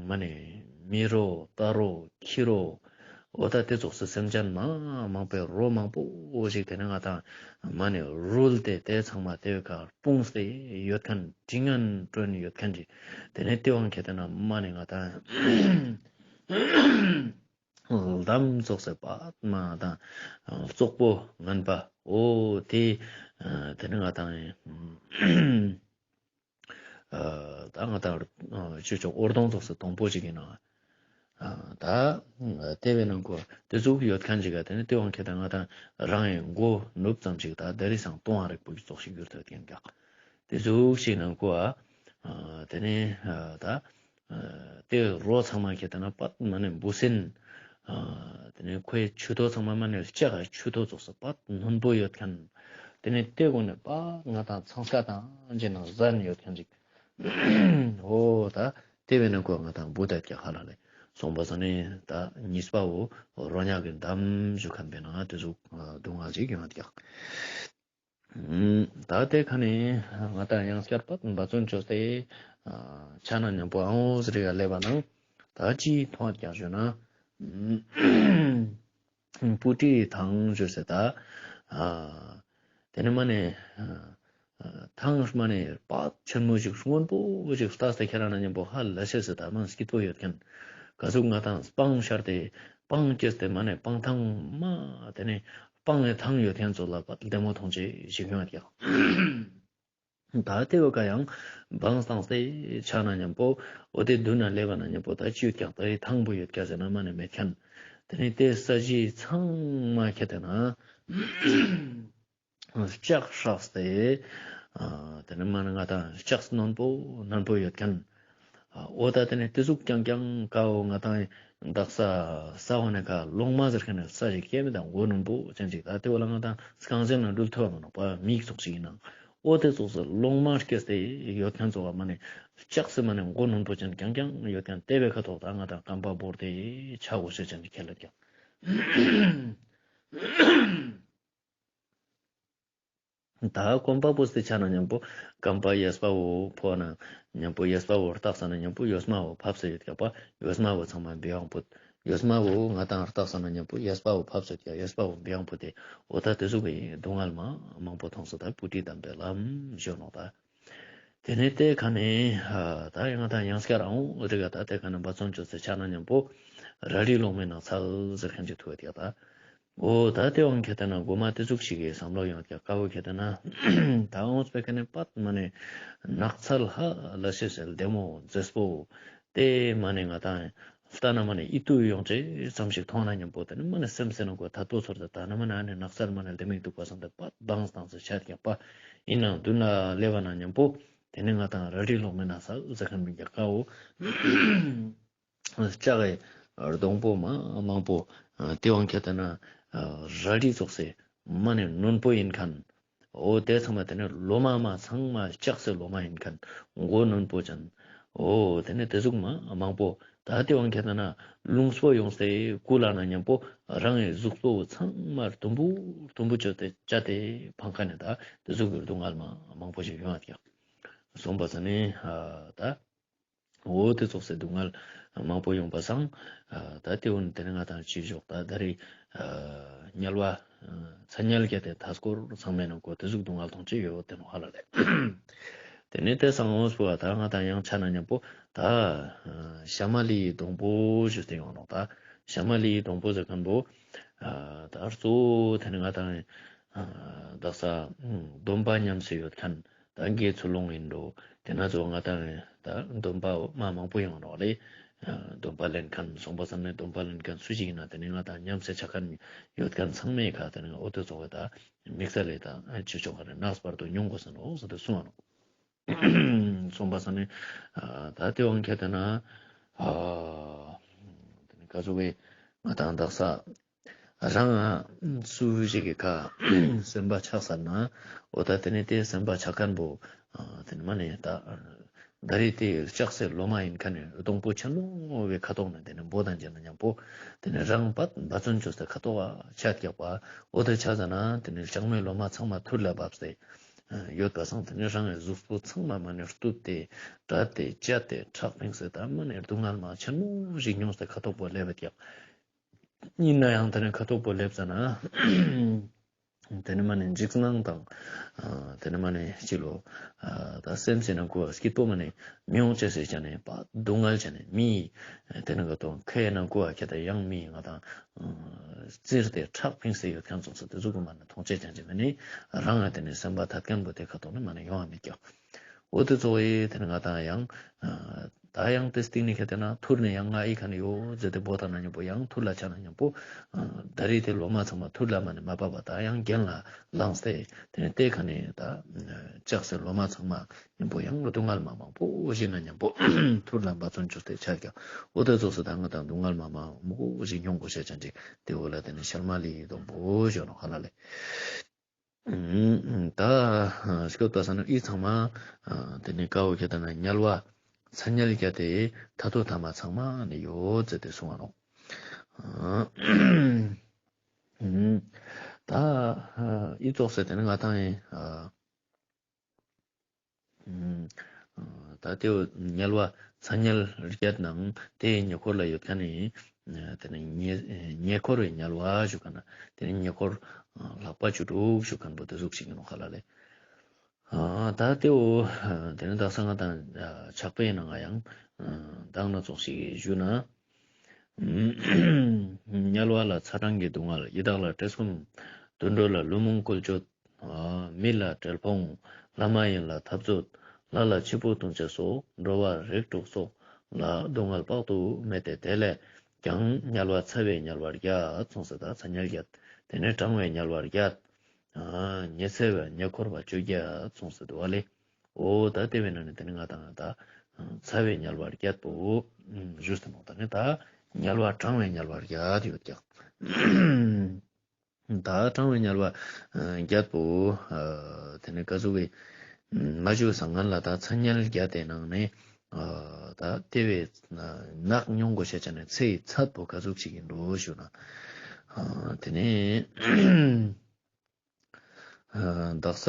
མ་ནེ་མི་རོ་རྟ་རོ་ཁྱི་རོ་འོ་ད་ཏེ་ཙོགས་སི་སེམས་ཅན་མ་མང་པོའི་རོ་མང་པོ་ཞིག་ཏེ་ནེ་ང་ཏང་མ་ནེ་རུལ་ཏེ་ཏེ་ཚང་མ་ཏེ་བོའི་ཁ་སྤུངས་ཏེ་ཡོད་ཁན་དྲི་ངན་བྲོ་ནེ་ཡོད་ཁན་ཅིག་ཏེ་ནེ་ཏེ་བོའི་ཁ་ཏེ་ནེ་མ་ནེ་ང་ཏང་འདམ་ཙོགས་སི་པད་མ་ད་ཙོག་པོ་ངན་པ་འོ་ཏེ་ཏེ་ནེ་ང་ཏང་ཨ་ད་ང་ཏང་ཨ་ཆུ་ཆུང་འོར་དོང་ཙོགས་སི་དོང་པོ་ཞིག་ཨིན་ན། ཨ་ད་ཏེ་བོའི་ནང་གོ་ཏེ་ཟུག་ཡོད་ཁན་ཞིག་ག་ཏེ་ནེ་ཏེ་བོའི་ཁ་ཏེ་ནེ་ང་ཏང་རང་ཡང་མགོ་ནུབ་ཙམ་ཞིག་ད་དེ་རིང་སང་ལྟུང་བ་རིག་པོ་ཞིག་ཙོགས་ཤིག་གྱུར་ཏེ་ཡོད་ཀྱག། ཏེ་ཟུག་ཞིག་ནང་གོ་ཨ་ཏེ་ནེ་ཨ་ད་ཨ་ཏེ་རོ་ཚང་མ་ཁ་ཏེ་ནེ་པད་མ་ནེ་འབུ་སྲིན། ཨ་ཏེ་ནེ་ཁོའི་མཆུ་ཏོ་ཚང་མ་མ་ནེ་ལྕགས་མཆུ་ཏོ་ཙོགས་སི་པད་རྣོན་པོ་ཡོད་ཁན། ཏེ་ནེ་ཏེ་གོ་ནེ་པད་ང་ཏང་ཚང་ས་དང་ཅི་ནང་ཟན་ཡོད་ཁན་ཅིག། འོ་ད་ཏེ་བོའི་ནང་གོ་ང་ཏང་བུད་ད་ཀྱག་ཧ་ལ་ལེ། སོང་པ་སང་ནེ་ད་གཉིས་པ་བོ་རོ་མྱགས་ཀྱི་འདམ་ཞུ་ཁན་པོའི་ནང་ཏེ་ཟུག་སྡུག་བསྔལ་ཅིག་ཡོང་ཀྱག། ད་ཏེ་ཁ་ནེ་ང་ཏང་ཡང་སྐྱར་པད་འབད་བརྩོན་བཅོས་ཏེ་ཆ་ན་ཉམ་པོ་ཨ་འོ་ཟེར་ཡ་ལེབ་བ་ནང་ད་ཅི་མཐོང་ཀྱག་ཞུ་ན་སྤུ་གྲིའི་ཐང་ཞུ་སེ་ད་ཏེ་ནེ་མ་ནེ་ཐང་མ་ནེ་པད་ཆེན་མོ་ཞིག་སྔོན་པོ་ཞིག་ལྟས་ཏེ་ཁྱེར་ན་ཉམ་པོ་ཧ་ལས་ཤེས་སེ་ད་མ་སྐྱིད་པོ་ཡོད་ཁན་ག་ཟུག་ང་ཏང་སྤང་ཤར་ཏེ་སྤང་སྐྱེས་ཏེ་མ་ནེ་སྤང་ཐང་མ་ཏེ་ནེ་སྤང་ངི་ཐང་ཡོད་ཁན་ཙོགས་ལ་པད་ལྡེ་མོ་མཐོང་ཅེས་ཞིག་ཡོང་ཡོད་ཀྱག། ད་ཏེ་བོའི་ཀ་ཡང་བང་སྟངས་ཏེ་ཆ་ན་ཉམ་པོ་འོ་ཏེ་དུན་ན་ལེབ་བ་ན་ཉམ་པོ་ད་ཅི་ཡོད་ཀྱག་ད་རེ་ཐང་པོ་ཡོད་ཀྱག་ཟེར་ན་མ་ནེ་མེད་ཁན། ཏེ་ནེ་ཏེ་ས་གཞི་ཚང་མ་ཁྱེར་ཏེ་ན་ལྕགས་སྲེགས་ཏེ་ཨ་ཏེ་ནེ་མ་ནེ་ང་ཏང་ལྕགས་རྣོན་པོ་རྣོན་པོ་ཡོད་ཁན། འོ་ད་ཏེ་ནེ་ཏེ་ཟུག་རྐྱང་རྐྱང་ཀ་བོ་ང་ཏང་དག་ས་ས་འོ་ནེ་ཀ་ལོང་མ་ཟེར་ཁན་ནི་ས་ཞིག་སྐྱེ་མི་དང་མགོ་རྣོན་པོ་ཅན་ཅིག་ད་ཏེ་བོ་ལ་ང་ཏང་རྐང་རྗེས་ན་འགྲུལ་ཐུབ་བ་མ་ནོག་པ་མིག་ཙོགས་ཤིག་ཨིན་ནང་འོ་ཏེ་ཙོགས་སི་ལོང་མ་སྐྱེས་ཏེ་ཡོད་ཁན་ཙོགས་ལ་མ་ནེ་ལྕགས་སི་མ་ནེ་མགོ་རྣོན་པོ་ཅན་རྐྱང་རྐྱང་ཡོད་ཁན་ཏེ་བོའི་ཁ་ཐོག་ད་ང་ཏང་རྐང་པ་བོར་ཏེ་ཆ་གོས་ཤེས་ཅན་ཅིག་ཁྱེར་ལ་ཀྱག། ད་གོམ་པ་བུད་དེ་ཆ་ན་ཉམ་པོ་རྐང་པ་གཡས་པ་བོ་ཕོ་ན་ཉམ་པོ་གཡས་པ་བོ་ལྟས་ས་ན་ཉམ་པོ་གཡོན་མ་བོ་ཕབ་སེ་ཡོད་ཀྱག་པ། གཡོན་མ་བོ་ཚང་མ་བི་ཡང་བུད། གཡོན་མ་བོ་ང་ཏང་ལྟས་ས་ན་ཉམ་པོ་གཡས་པ་བོ་ཕབ་སེ་ཡོད་ཀྱག། གཡོན་མ་བོ་བི་ཡང་བུད་དེ་འོ་ད་ཏེ་ཟུག་གི་སྡུག་བསྔལ་མ་མང་པོ་མཐོང་སོ། ད་སྤུ་གྲི་བསྡམས་པའི་ལམ་ཞུ་ནོག་ད། ཏེ་ནེ་ཏེ་ཁ་ནེ་ད་ང་ཏང་ཡང་སྐྱར་ཨ་འོ་རི་ག་ད་ཏེ་ཁ་ནེ་འབད་བརྩོན་བཅོས་ཏེ་ཆ་ན་ཉམ་པོ་རལ་གྲི་ལོང་མའི་ནགས་ཚལ་ཟེར་ཁན་ཅིག་ཐུག་ཡོད་ཀྱག་ད། འོ་ད་ཏེ་བོའི་ཁ་ཏེ་ན་གོ་མ་ཏེ་ཟུག་ཞིག་གི་བསམ་བློ་ཡོང་ཀྱག་ཀ་བོའི་ཁ་ཏེ་ན་ད་འོངས་པའི་ཁ་ནེ་པད་མ་ནེ་ནགས་ཚལ་ཧ་ལས་ཤེས་ལྡེ་མོ་མཛེས་པོ་ཏེ་མ་ནེ་ང་ཏང་ལྟ་ན་མ་ནེ་ཡིད་དུ་ཡོང་ཅེས་ཙམ་ཞིག་མཐོང་ན་ཉམ་པོ་ཏེ་ནེ་མ་ནེ་སེམས་སེ་ན་གོ་ཐད་པོ་ཚོར་ཏེ་ད་ན་མ་ནེ་ཨ་ནི་ནགས་ཚལ་མ་ནེ་ལྡེ་མོ་ཞིག་འདུག་པ་བསམ་སྟེ་པད་བང་སྟངས་སེ་ཆ་ཀྱག་པ། ཨིན་ནང་དུན་ལ་ལེབ་བ་ན་ཉམ་པོ་ཏེ་ནེ་ང་ཏང་རལ་གྲི་ལོང་མའི་ནགས་ཚལ་ཟེར་ཁན་མི་ཀྱག་ཀ་བོ། ལྕགས་ཀྱི་སྡོང་པོ་མ་མང་པོ་ཏེ་བོའི་ཁ་ཏེ་ན་རལ་གྲི་ཙོགས་སེ་མ་ནེ་རྣོན་པོ་ཨིན་ཁན། འོ་དེ་ཚང་མ་དེ་ནི་ལོ་མ་མ་ཚང་མ་ལྕགས་སི་ལོ་མ་ཡིན་མཁན་མགོ་རྣོན་པོ་ཅན། འོ་དེ་ནི་དེ་ཟུག་མ་མང་པོ། ད་དེ་བོ་ཁྱེད་ན་རླུང་པོ་ཡོངས་ཏེ་ཀུ་ལ་ན་མཉམ་པོ་རང་གི་གཟུགས་པོ་ཚང་མ་དུམ་བུ་དུམ་བུ་ཅོས་ཏེ་བཅད་དེ་ཕང་མཁན་ནི་ད་དེ་ཟུག་གི་སྡུག་བསྔལ་མ་མང་པོ་ཞིག་ཡོང་ཡ་ཀྱག། སོང་པ་ས་ནི་ད་འོ་དེ་ཙོགས་སེ་སྡུག་བསྔལ་མང་པོ་ཡོང་པ་སང་། ད་དེ་བོ་ནི་དེ་ནི་ང་དང་ཅི་ཞོག་ད་ད་རེ་དམྱལ་བ་མཚན་དམྱལ་བརྒྱད་དེ་མཐའ་སྐོར་ཚང་མའི་ནང་ཀོ་དེ་ཟུག་སྡུག་བསྔལ་མཐོང་ཅེས་ཡོད་དེ་ནོ་ཧ་ལ་ལེ། དེ་ནས་དེ་སང་འོངས་པོ་ད་ང་དང་ཡང་ཆ་ན་མཉམ་པོ་ད་ཤ་མ་ལི་ཡི་སྡོང་པོ་ཞུས་ཏེ་ཡོང་ནོག། ད་ཤ་མ་ལི་ཡི་སྡོང་པོ་ཟེར་མཁན་པོ་ད་གཙོ་བོ་དེ་ནི་ང་དང་དག་ས་སྡོམ་པ་ཉམས་སེ་ཡོད་མཁན་ད་དགེ་ཚུལ་སློང་ཡིན་འགྲོ། དེ་ན་ཚོ་ང་དང་ད་སྡོམ་པ་མ་མང་པོ་ཡོང་ནོག་ལེ། སྡོམ་པ་ལེན་མཁན་སོང་པ་སང་ནི་སྡོམ་པ་ལེན་མཁན་སུ་ཞིག་ཡིན་ན་དེ་ནི་ང་དང་ཉམས་སེ་ཆ་མཁན་ཡོད་མཁན་ཚང་མའི་ཁ་དེ་ནི་འོ་དེ་ཚོ་བས་ད་དམིགས་བསལ་ལེ་ད་ཅི་ཆོག་ག་རེ་ནགས་བར་དུ་མྱོང་དགོས་ས་ནོག་ཟེར་ཏེ་གསུངས་པ་ནོག། སོང་པ་སང་ནི་ད་དེ་བོ་ཁྱེད་དེ་ན་དེ་ནི་ག་ཟུག་གི་ང་དང་དག་ས་རང་སུ་ཞིག་གི་ཁ་སེམས་པ་ཆགས་ས་ན་འོ་ད་དེ་ནི་དེ་སེམས་པ་ཆགས་མཁན་པོ་དེ་ནི་མ་ནི་ད་ད་རེས་དེ་ལྕགས་སི་ལོ་མ་ཡིན་མཁན་ནི་སྡོང་པོ་ཆེན་མོ་བའི་ཁ་ཐོག་ནས་དེ་ནི་འབོ་དང་བྱས་ན་མཉམ་པོ་དེ་ནི་རང་པད་འབད་བརྩོན་བཅོས་ཏེ་ཁ་ཐོག་ཆ་རྒྱག་པ་འོ་དེ་ཆ་ཟ་ན་དེ་ནི་ལྕགས་མའི་ལོ་མ་ཚང་མ་ཐུར་ལ་བབས་ཏེ་ཡོད་པ་སང་དེ་ནི་རང་གི་གཟུགས་པོ་ཚང་མ་མ་ནི་གཏུབས་ཏེ་བྲད་དེ་བཅད་དེ་ཁྲག་ཕིངས་ཏེ་ད་མ་ནི་སྡུག་བསྔལ་མ་ཆེན་མོ་ཞིག་མྱོང་སྟེ་ཁ་ཐོག་པོ་སླེབས་པ་ཀྱག། ཡིན་ན་ཡང་དེ་ནི་ཁ་ཐོག་པོ་སླེབས་ཙ་ན་དེ་ནི་མ་ནི་འཇིགས་སྣང་དང་དེ་ནི་མ་ནི་ཅི་ལོ་ད་སེམས་སི་ནང་ཁུ་སྐྱིད་པོ་མ་ནི་མི་ཡོང་ཅེས་སི་ཆ་ནས་པ་སྡུག་བསྔལ་ཆ་ནས་མི་དེ་ནི་ག་ཏོ་ཁའི་ནང་ཁུ་ཁྱེད་ད་ཡང་མི་ང་དང་བཙིར་ཏེ་ཁྲག་ཕིངས་ཏེ་ཡོད་མཁན་ཙོགས་སུ་དེ་ཟུག་གི་མ་ནི་མཐོང་ཅེས་ཅང་ཅི་མ་ནི་རང་ང་དེ་ནི་སེམས་པ་ཐད་མཁན་པོ་དེ་ཁ་ཐོག་ནི་མ་ནི་ཡོང་བ་མི་ཀྱག། འོ་དེ་ཚོ་ཡི་དེ་ནི་ང་དང་ཡང་ད་ཡང་དེ་སྟིང་ནི་ཁ་དེ་ན་ཐུར་ནི་ཡང་ང་ཨི་ཁ་ནི་ཡོད་ཟེར་ཏེ་བོ་ད་ན་མཉམ་པོ་ཡང་ཐུར་ལ་ཆ་ན་མཉམ་པོ་ད་རེས་དེ་ལོ་མ་ཚང་མ་ཐུར་ལ་མ་ནི་མ་བབས་པ་ད་ཡང་གྱེན་ལ་ལངས་ཏེ་དེ་ནི་དེ་ཁ་ནི་ད་ལྕགས་སི་ལོ་མ་ཚང་མ་མཉམ་པོ་ཡང་སྡུག་བསྔལ་མ་མང་པོ་ཞིག་ན་མཉམ་པོ་ཐུར་ལ་འབད་བརྩོན་བཅོས་ཏེ་ཆ་རྒྱག། འོ་དེ་ཚོགས་སུ་ད་ང་དང་སྡུག་བསྔལ་མ་མང་པོ་ཞིག་མྱོང་དགོས་ཤེས་ཅན་ཅིག་དེ་འོ་ལ་དེ་ནི་ཤལ་མ་ལི་ཡི་སྡོང་པོ་ཞོ་ནོ་ཧ་ལ་ལེ། ད་སྐྱོད་པ་ས་ན་ཨི་ཚང་མ་དེ་ནི་ཀ་བོ་ཁྱེད་ད་ན་དམྱལ་བ་མཚན་དམྱལ་བརྒྱད་དེ་ད་དོ་ཐ་མ་ཚང་མ་ནི་ཡོད་ཟེར་ཏེ་གསུང་བ་ནོ། ད་ཨི་ཙོགས་སེ་དེ་ནི་ང་དང་ཨེ་ད་དེ་བོ་དམྱལ་བ་མཚན་དམྱལ་བརྒྱད་ནང་དེའི་ཉེ་འཁོར་ལ་ཡོད་མཁན་ནི་དེ་ནི་ཉེ་ཉེ་འཁོར་བའི་དམྱལ་བ་ཞུ་མཁན་དེ་ནི་ཉེ་འཁོར་ལྷག་པ་བཅུ་དྲུག་ཞུ་མཁན་པོ་དེ་ཟུག་ཞིག་ཡིན་ནོ་ཧ་ལ་ལེ། ད་དེ་བོ་དེ་ནི་དག་ས་ང་དང་ཕྱག་དཔེའི་ནང་ང་ཡང་མདང་ན་ཙོགས་ཤིག་ཞུ་ན། དམྱལ་བ་ལ་ཚ་གྲང་གི་སྡུག་བསྔལ། ཡི་དྭགས་ལ་བཀྲེས་སྐོམ། དུད་འགྲོ་ལ་བླུན་རྨོངས་བཀོལ་སྤྱོད། མི་ལ་བཀྲེས་ཕོངས། ལྷ་མ་ཡིན་ལ་འཐབ་རྩོད། ལྷ་ལ་འཆི་འཕོ་ལྟུང་བྱེད་སོགས། འགྲོ་བ་རིགས་དྲུག་སོགས་ལ་སྡུག་བསྔལ་དཔག་ཏུ་མེད་དེ། དེ་ལས་ཀྱང་དམྱལ་བ་ཚ་བའི་དམྱལ་བ་བརྒྱད་གསུངས་སོ། ད་ཚ་དམྱལ་བརྒྱད། དེ་ནས་གྲང་བའི་དམྱལ་བ་བརྒྱད། ཨ་ཉི་ཚེ་བའི་ཉེ་འཁོར་བ་བཅོ་བརྒྱད་གསུངས་སོ་འདུག་བ་ལེ། འོ་ད་དེ་བས་ན་ནི་དེ་ནི་ང་དང་ད་ཚ་བའི་དམྱལ་བ་བརྒྱད་པོ་ཞུས་ཏེ་མོ་ད་ནི་ད་དམྱལ་བ་གྲང་བའི་དམྱལ་བ་བརྒྱད་ཡོད་ཀྱག། ད་གྲང་བའི་དམྱལ་བ་བརྒྱད་པོ་དེ་ནི་ཀ་ཟུག་གི་མ་ཞུ་སང་ང་ལ་ད་ཚ་དམྱལ་བརྒྱད་དེ་ནང་ནས་ད་དེ་བས་ནག་མྱོང་དགོས་ཤེས་ཅན་ནི་ཚེ་ཡི་ཚད་པོ་ཀ་ཟུག་ཅིག་ཡིན་འགྲོ་ཞུ་ན། དེ་ནས་དག་ས་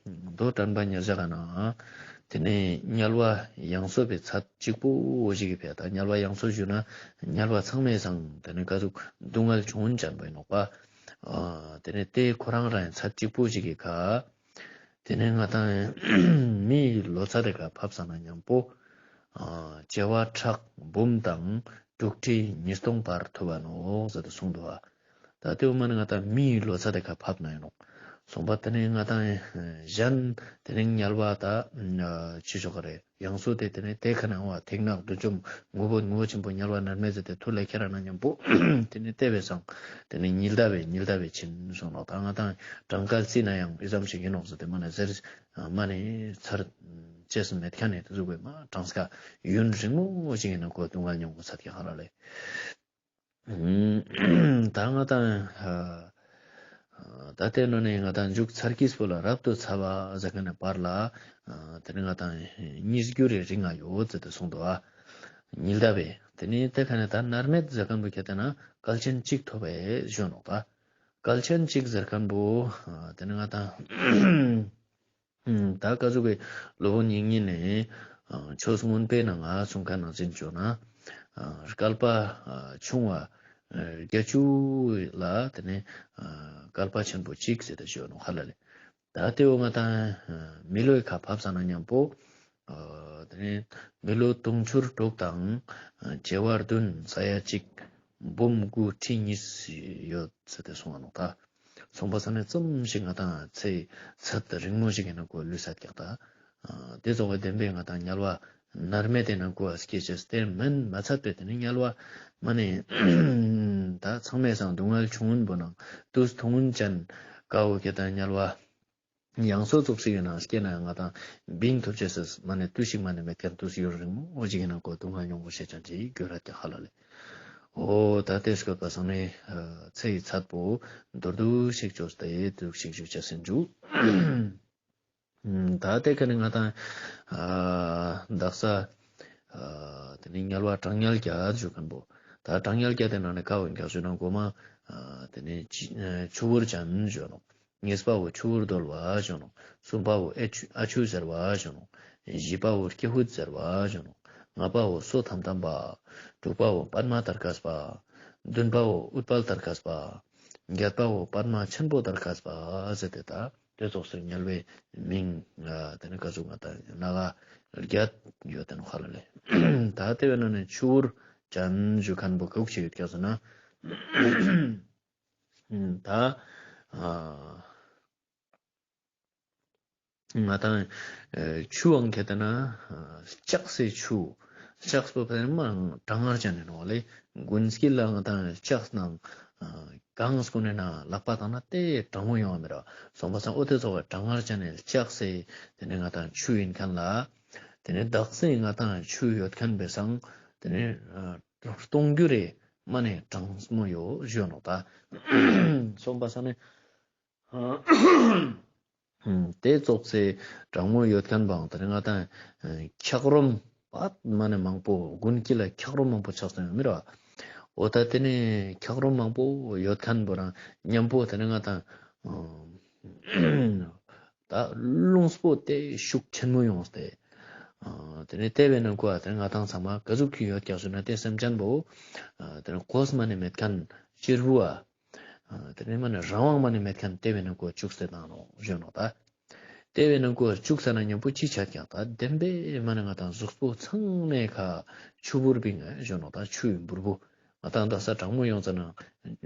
མདོ་དྲན་པ་ཉེར་བཞག་ག་ན་དེ་ནས་དམྱལ་བ་ཡང་སོས་པའི་ཚད་གཅིག་པོ་ཞིག་གི་ཕེ། ད་དམྱལ་བ་ཡང་སོས་ཞུ་ན་དམྱལ་བ་ཚང་མའི་སང་དེ་ནས་ཀ་ཟུག་སྡུག་བསྔལ་བྱུང་ཅན་པོ་ཡིན་ནོག་པ། དེ་ནས་དེ་ཁོ་རང་རང་ཚད་གཅིག་པོ་ཞིག་གི་ཁ། དེ་ནས་ང་དང་མིའི་ལོ་ཚད་དེ་ཁ་ཕབ་ས་ན་མཉམ་པོ་བྱེ་བ་ཕྲག་འབུམ་དང་དྲུག་ཁྲི་ཉིས་སྟོང་བར་ཐུབ་བ་ནོག་ཟེར་ཏེ་གསུངས་འདུག་བ། ད་དེ་བོ་མ་ནི་ང་དང་མིའི་ལོ་ཚད་དེ་ཁ་ཕབ་ན་ཡིན་ནོག། སོང་པ་དེ་ནས་ང་དང་གཞན་དེ་ནས་དམྱལ་བ་ད་ཅི་ཞོག་ག་རེ་ཡང་སོས་ཏེ་དེ་ནས་དེ་ཁ་ནས་འོང་བ་ཐིག་ནག་བདུད་འཇོམས་ངུ་འབོད་ངུ་འབོད་ཆེན་པོ་དམྱལ་བ་མནར་མེད་ཟེར་ཏེ་ཐུར་ལ་ཁྱེར་ར་ན་མཉམ་པོ་དེ་ནས་དེ་བས་སང་དེ་ནས་ཉི་ཟླ་བས་ཉི་ཟླ་བས་ཕྱིན་སོང་ནོག། ད་ང་དང་གྲངས་ཀ་རྩིས་ན་ཡང་ཨི་ཙམ་ཞིག་ཡིན་ནོག་ཟེར་ཏེ་མ་ནི་ཟེར་མ་ནི་ཚར་ཅེས་མེད་ཁན་ནི་དེ་ཟུག་པའི་མ་གྲངས་ཀ་ཡུན་རིང་མོ་ཞིག་ཡིན་ན་ཁོ་སྡུག་བསྔལ་མྱོང་དགོས་ཚད་ཀྱི་ཧ་ལ་ལེ། ད་ང་དང་ ད་དེ་ནོ་ནེ་ང་དང་མཇུག་ཚར་གིས་པོ་ལ་རབ་ཏུ་ཚ་བ་ཟེར་ཁན་ནི་བར་ལ་ཨ་དེ་ནེ་ང་དང་གཉིས་འགྱུར་རེ་རིང་ང་ཡོད་ཟེར་ཏེ་གསུངས་འདུག་ཨ། ཉི་ཟླ་བའི་དེ་ནེ་དེ་ཁ་ནེ་ད་མནར་མེད་ཟེར་ཁན་པོ་ཁྱེར་ཏེ་ན་བསྐལ་ཆེན་གཅིག་ཐོབ་པའི་ཞུ་ནོག་ད། བསྐལ་ཆེན་གཅིག་ཟེར་ཁན་པོ་ཨ་དེ་ནེ་ང་དང་ད་ཀ་ཟུག་གི་སློབ་དཔོན་དབྱིག་གཉེན་ནི་ཨ་ཆོས་མངོན་པའི་ནང་ང་གསུངས་ཁན་ནང་ཞིན་ཅོ་ན་ཨ་བསྐལ་པ་ཨ་ཆུང་བ་ཨ་བརྒྱད་ཅུ་ལ་དེ་ནེ་ཨ་བསྐལ་པ་ཆེན་པོ་གཅིག་ཟེར་ཏེ་ཞུ་ནོག་ཧ་ལ་ལེ། ད་དེ་བོ་ང་དང་མི་ལོའི་ཁ་ཕབ་ས་ན་ཉམ་པོ་ཨ་དེ་ནེ་མི་ལོ་དུང་ཕྱུར་དྲུག་དང་བྱེ་བ་བདུན་ས་ཡ་གཅིག་འབུམ་དགུ་ཁྲི་གཉིས་ཡོད་ཟེར་ཏེ་གསུངས་པ་ནོག་ད། གསུངས་པ་ས་ནེ་ཙམ་ཞིག་ང་དང་ཚེ་ཚད་རིང་མོ་ཞིག་ཡིན་ན་ཀོ་ལུས་ས་ཀྱག་ད། ཨ་དེ་ཙོགས་པ་བདེན་པའི་ང་དང་དམྱལ་བ་མནར་མེད་དེ་ནང་ཀོ་ཨ་སྐྱེ་ཅེས་དེ་མན་མ་ཚད་པའི་དེ་ནེ་དམྱལ་བ་མ་ནེ་ད་ཚང་མའི་སང་སྡུག་བསྔལ་ཆུང་ངུན་པོ་ནང་དུས་ཐུང་ངུན་ཅན་ཀ་བོ་ཁྱེར་ཏེ་དམྱལ་བ་ཡང་སོ་ཙོགས་ཤིག་ཡོད་ན་སྐྱེ་ན་ང་དང་བིང་ཐུབ་ཅེས་སི་མ་ནེ་དུས་ཤིག་མ་ནེ་མེད་ཁན་དུས་ཡུན་རིང་མོ་ཞིག་ཡིན་ན་ཀོ་སྡུག་བསྔལ་མྱོང་དགོས་ཤེས་ཅན་ཅིག་གྱུར་ར་ཀྱག་ཧ་ལ་ལེ། འོ་ད་དེ་སྐབས་པ་སང་ནེ་ཨ་ཚེ་ཡི་ཚད་པོ་མདོར་བསྡུས་ཤིག་ཅོས་ཏེ་དུག་ཤིག་ཞུ་ཅེས་ཟེར་ཞུ། ད་དེ་ཁ་ནེ་ང་དང་ཨ་དག་ས་ཨ་དེ་ནེ་དམྱལ་བ་གྲང་དམྱལ་བརྒྱད་ཞུ་ཁན་པོ། ད་གྲང་དམྱལ་བརྒྱད་དེ་ནང་ནེ་ཀ་བོ་ཡིན་ཀྱག་ཞུ་ན་གོ་མ་ཨ་དེ་ནེ་ཆུ་ཨ་ཆུ་བུར་ཅན་ཞུ་ནོག། གཉིས་པ་བོ་ཆུ་བུར་རྡོལ་བ་ཞུ་ནོག། གསུམ་པ་བོ་ཨ་ཆུ་ཨ་ཆུ་ཟེར་བ་ཞུ་ནོག། བཞི་པ་བོ་ཀྱི་ཧུད་ཟེར་བ་ཞུ་ནོག། ལྔ་པ་བོ་སོ་ཐམ་ཐམ་པ། དྲུག་པ་བོ་པདྨ་ཏར་ཀས་པ། བདུན་པ་བོ་ཨུཏྤལ་ཏར་ཀས་པ། བརྒྱད་པ་བོ་པདྨ་ཆེན་པོ་ཏར་ཀས་པ་ཟེར་ཏེ་ད་དེ་ཙོགས་སི་དམྱལ་བའི་མིང་ཨ་དེ་ནེ་ཀ་ཟུག་ང་དང་ན་ག་བརྒྱད་ཡོད་དེ་ནོག་ཧ་ལ་ལེ། ད་དེ་བོའི་ནང་ནེ་ཆུ་བུར་ཅན་ཞུ་ཁན་པོ་ག་ཟུག་ཅིག་ཡོད་ཀྱག་ཟེར་ན། ད་ཨ་ང་དང་ཨ་ཆུའང་ཁྱེར་ཏེ་ན་ཨ་ལྕགས་སི་ཆུ། ལྕགས་པོ་ཕན་མ་གྲང་ངར་ཅན་ནི་ནོག་ལེ། དགུན་དཀྱིལ་ལ་ང་དང་ལྕགས་ནང་ཨ་གངས་ཀུན་ནེ་ན་ལག་པ་བཏང་ན་དེ་གྲང་མོ་ཡོང་བ་མི་ར། གསུངས་པ་སང་འོ་དེ་ཙོགས་པ་གྲང་ངར་ཅན་ནི་ལྕགས་སི་དེ་ནེ་ང་དང་ཆུ་ཡིན་ཁན་ལ། དེ་ནེ་དག་ས་ང་དང་ཆུ་ཡོད་ཁན་པའི་སང་དེ་ནེ་ཨ་སྟོང་རྒྱུ་རེ་མ་ནེ་གྲང་མོ་ཡོད་ཞུ་ནོག་ད། གསུངས་པ་སང་ནེ་དེ་ཙོགས་སི་གྲང་མོ་ཡོད་ཁན་པའང་དེ་ནེ་ང་དང་འཁྱགས་རོམ་པད་མ་ནེ་མང་པོ་དགུན་དཀྱིལ་ལ་འཁྱགས་རོམ་མང་པོ་ཆགས་སོང་ཡོད་མི་ར། འོ་ད་དེ་ནེ་འཁྱགས་རོམ་མང་པོ་ཡོད་ཁན་པོ་རང་མཉམ་པོ་དེ་ནེ་ང་དང་ད་རླུང་པོ་དེ་ཤུགས་ཆེན་མོ་ཡོངས་ཏེ། ཨ་དེ་ནེ་དེ་བོའི་ནང་ཀོ་ཨ་དེ་ནེ་ང་དང་ཚང་མ་ག་ཟུག་གི་ཡོད་ཀྱག་ཞུ་ན་དེ་སེམས་ཅན་པོ་ཨ་དེ་ནེ་གོས་མ་ནེ་མེད་ཁན་གཅེར་བུ་ཨ། ཨ་དེ་ནེ་མ་ནེ་རང་དབང་མ་ནེ་མེད་ཁན་དེ་བོའི་ནང་ཀོ་བཅུག་སྟེ་བཏང་ནོག་ཞུ་ནོག་ད། དེ་བོའི་ནང་ཀོ་བཅུག་ས་ན་མཉམ་པོ་ཅི་ཆ་ཀྱག་ད་བདེན་པའི་མ་ནེ་ང་དང་གཟུགས་པོ་ཚང་མའི་ཁ་ཆུ་བུར་བིང་ཞུ་ནོག་ད་ཆུའི་འབུར་བུ། ང་དང་དག་ས་གྲང་མོ་ཡོང་ཙ་ན་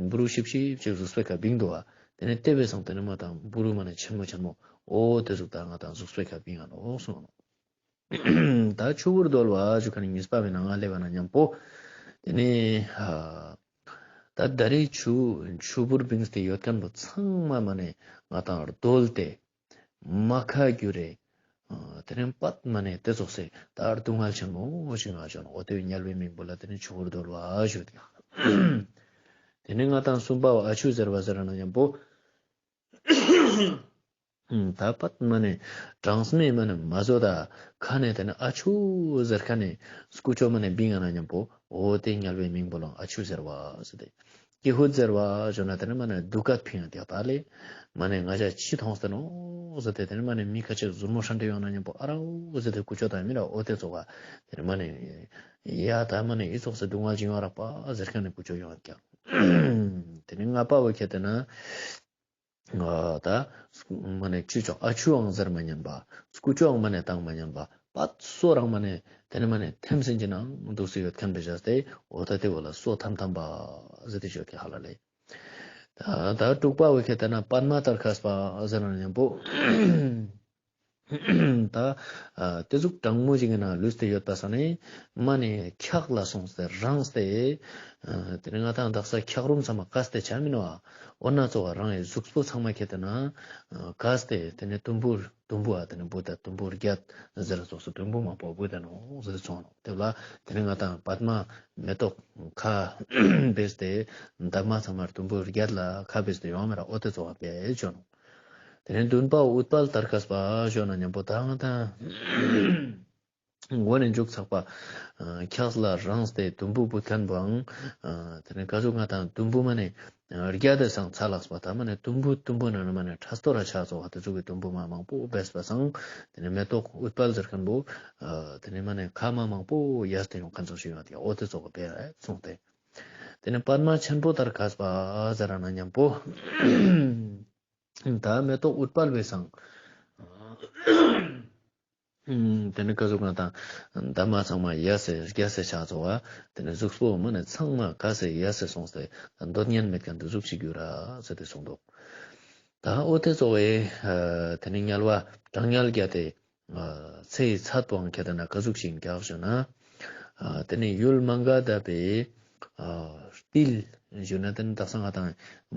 འབུར་བུ་ཤིབ་ཤིབ་ཅིག་གཟུགས་པོའི་ཁ་བིང་འདུག་ཨ། དེ་ནེ་དེ་བོའི་སང་དེ་ནེ་མ་དང་འབུར་བུ་མ་ནེ་ཆེན་མོ་ཆེན་མོ་འོ་དེ་ཟུག་ད་ང་དང་གཟུགས་པོའི་ཁ་བིང་ང་ནོག་གསུངས་ནོག། ད་ཆུ་བུར་རྡོལ་བ་ཞུ་ཁན་ནི་གཉིས་པ་བོའི་ནང་ང་སླེབས་པ་ན་མཉམ་པོ་དེ་ནེ་ཨ་ད་ད་རེས་ཆུ་ཆུ་བུར་བིངས་ཏེ་ཡོད་ཁན་པོ་ཚང་མ་མ་ནེ་ང་དང་རྡོལ་ཏེ་མ་ཁ་གྱུར་རེ། ཨ་དེ་ནེ་པད་མ་ནེ་དེ་ཙོགས་སི་ད་སྡུག་བསྔལ་ཆེན་མོ་ཞིག་ང་བྱུང་ནོག། འོ་དེ་བོའི་དམྱལ་བའི་མིང་པོ་ལ་དེ་ནེ་ཆུ་བུར་རྡོལ་བ་ཞུ་ཏེ། དེ་ནེ་ང་དང་གསུམ་པ་བོ་ཨ་ཆུ་ཟེར་བ་ཟེར་ན་མཉམ་པོ། ད་པད་མ་ནེ་གྲངས་མེད་མ་ནེ་མ་བཟོད་ད་ཁ་ནེ་དེ་ནེ་ཨ་ཆུ་ཟེར་ཁན་ནི་ཀུ་ཅོ་མ་ནེ་བིང་ང་ན་མཉམ་པོ་འོ་དེ་དམྱལ་བའི་མིང་པོ་ལ་ཨ་ཆུ་ཟེར་བ་ཟེར་ཏེ། ཀྱི་ཧུད་ཟེར་བ་ཞུ་ན་དེ་ནེ་མ་ནེ་སྡུག་སྐད་ཕིང་ང་དེ་ད་ལེ། མ་ནེ་ང་ཅག་ཅི་ཐོང་སྟེ་ནོག་ཟེར་ཏེ་དེ་ནེ་མ་ནེ་མི་ཁ་ཅིག་ཟུར་མོ་ཧྲན་ཏེ་ཡོང་ན་མཉམ་པོ་ཨ་རོ་ཟེར་ཏེ་ཀུ་ཅོ་ད་མི་ར་འོ་དེ་ཙོགས་པ་དེ་ནེ་མ་ནེ་ཡ་ད་མ་ནེ་ཨི་ཙོགས་སི་སྡུག་བསྔལ་ཅིག་ཡོང་རག་པ་ཟེར་ཁན་ནི་ཀུ་ཅོ་ཡོང་ཀྱག། དེ་ནེ་ལྔ་པ་བོ་ཁྱེར་ཏེ་ན། ཨ་ད་མ་ནེ་ཆུ་ཆུ་ཨ་ཆུའང་ཟེར་མ་ཉན་པ། ཀུ་ཅོའང་མ་ནེ་བཏང་མ་ཉན་པ། པད་སོ་རང་མ་ནེ་དེ་ནེ་མ་ནེ་ཐེམ་སེན་གྱི་ནང་དུག་སེ་ཡོད་ཁན་བོ་ཞིག་སྟེ་འོ་ད་དེ་བོ་ལ་སོ་ཐམ་ཐམ་པ་ཟེར་ཏེ་ཞུ་ཀྱག་ཧ་ལ་ལེ། ད་ད་དྲུག་པ་བོ་ཁྱེར་ཏེ་ན་པདྨ་ཏར་ཁས་པ་ཟེར་ན་ཉམ་པོ། ད་ཨ་ཏེ་ཟུག་གྲང་མོ་ཞིག་གི་ནང་ལུས་ཏེ་ཡོད་པ་སང་ནི་མ་ནེ་འཁྱག་ལ་སོང་སྟེ་རངས་ཏེ། ཨ་ཏེ་ནེ་ང་ཏང་དག་ས་འཁྱག་རོམ་ཚང་མ་གས་ཏེ་ཆ་མིན་ནོག་འོ་ན་ཙོགས་རང་ངི་གཟུགས་པོ་ཚང་མ་ཁྱེར་ཏེ་ན་ཨ་གས་ཏེ་ཏེ་ནེ་དུམ་བུ་དུམ་བུ་ཨ་ཏེ་ནེ་བུད་ད་དུམ་བུ་བརྒྱད་ཟེར་ཙོགས་སུ་དུམ་བུ་མང་པོ་བུད་ད་ནོག་ཟེར་སོང་ནོག་ཏེ་བོ་ལ་ཏེ་ནེ་ང་ཏང་པདྨ་མེ་ཏོག་ཁ་བེས་ཏེ་འདབ་མ་ཚང་མར་དུམ་བུ་བརྒྱད་ལ་ཁ་བེས་ཏེ་ཡོང་མེད་ར་འོ་ཏེ་ཙོགས་བེ་ཅོ་ནོག་ཏེ་ནེ་འདུན་པ་ཨུཏྤལ་ལྟར་གས་པ་ཞུ་ན་ཉམ་པོ་ད་ང་ཏང་མགོ་ནེ་མཇུག་ཚག་པ་ཨ་འཁྱག་ལ་རངས་ཏེ་དུམ་བུ་བུད་ཁན་བོའང་ཨ་ཏེ་ནེ་ག་ཟུག་ང་ཏང་དུམ་བུ་མ་ནེ་ཨ་བརྒྱད་དེ་སང་ཚ་ལགས་པ་ད་མ་ནེ་དུམ་བུ་དུམ་བུ་ནང་ནེ་མ་ནེ་ཕྲ་སྟོ་ར་ཆ་ཙོགས་ཏེ་ཟུག་གི་དུམ་བུ་མ་མང་པོ་བེས་པ་སང་ཏེ་ནེ་མེ་ཏོག་ཨུཏྤལ་ཟེར་ཁན་བོ་ཨ་ཏེ་ནེ་མ་ནེ་ཁ་མ་མང་པོ་ཡས་ཏེ་ཡོང་ཁན་ཙོགས་ཤིག་ཡོང་ཏེ་འོ་ཏེ་ཙོགས་བེ་སོང་སྟེ། ཏེ་ནེ་པདྨ་ཆེན་པོ་ལྟར་གས་པ་ཟེར་ན་ཉམ་པོ། ད་མེ་ཏོག་ཨུཏྤལ་བེ་སང་། ཏེ་ནེ་ག་ཟུག་ང་ཏང་འདབ་མ་ཚང་མ་ཡས་སེ་རྒྱས་སེ་ཆ་ཙོགས་པ། ཏེ་ནེ་གཟུགས་པོ་མ་ནེ་ཚང་མ་གས་སེ་ཡས་སེ་སོང་སྟེ་འདོད་ཉན་མེད་ཁན་ཏེ་ཟུག་ཅིག་གྱུར་ར་ཟེར་ཏེ་གསུངས་འདུག་ད་འོ་ཏེ་ཙོགས་པེ་ཨ་ཏེ་ནེ་དམྱལ་བ་གྲང་དམྱལ་བརྒྱད་དེ་ཨ་ཚེ་ཡི་ཚད་པོའང་ཁྱེར་ཏེ་ན་ག་ཟུག་ཞིག་ཨིན་ཀྱག་ཞུ་ན། ཨ་ཏེ་ནེ་ཡུལ་མ་འགའ་ད་པེ་ཨ་རྟིལ་ཞུ་ན་ཏེ་ནེ་དག་ས་ང་ཏང་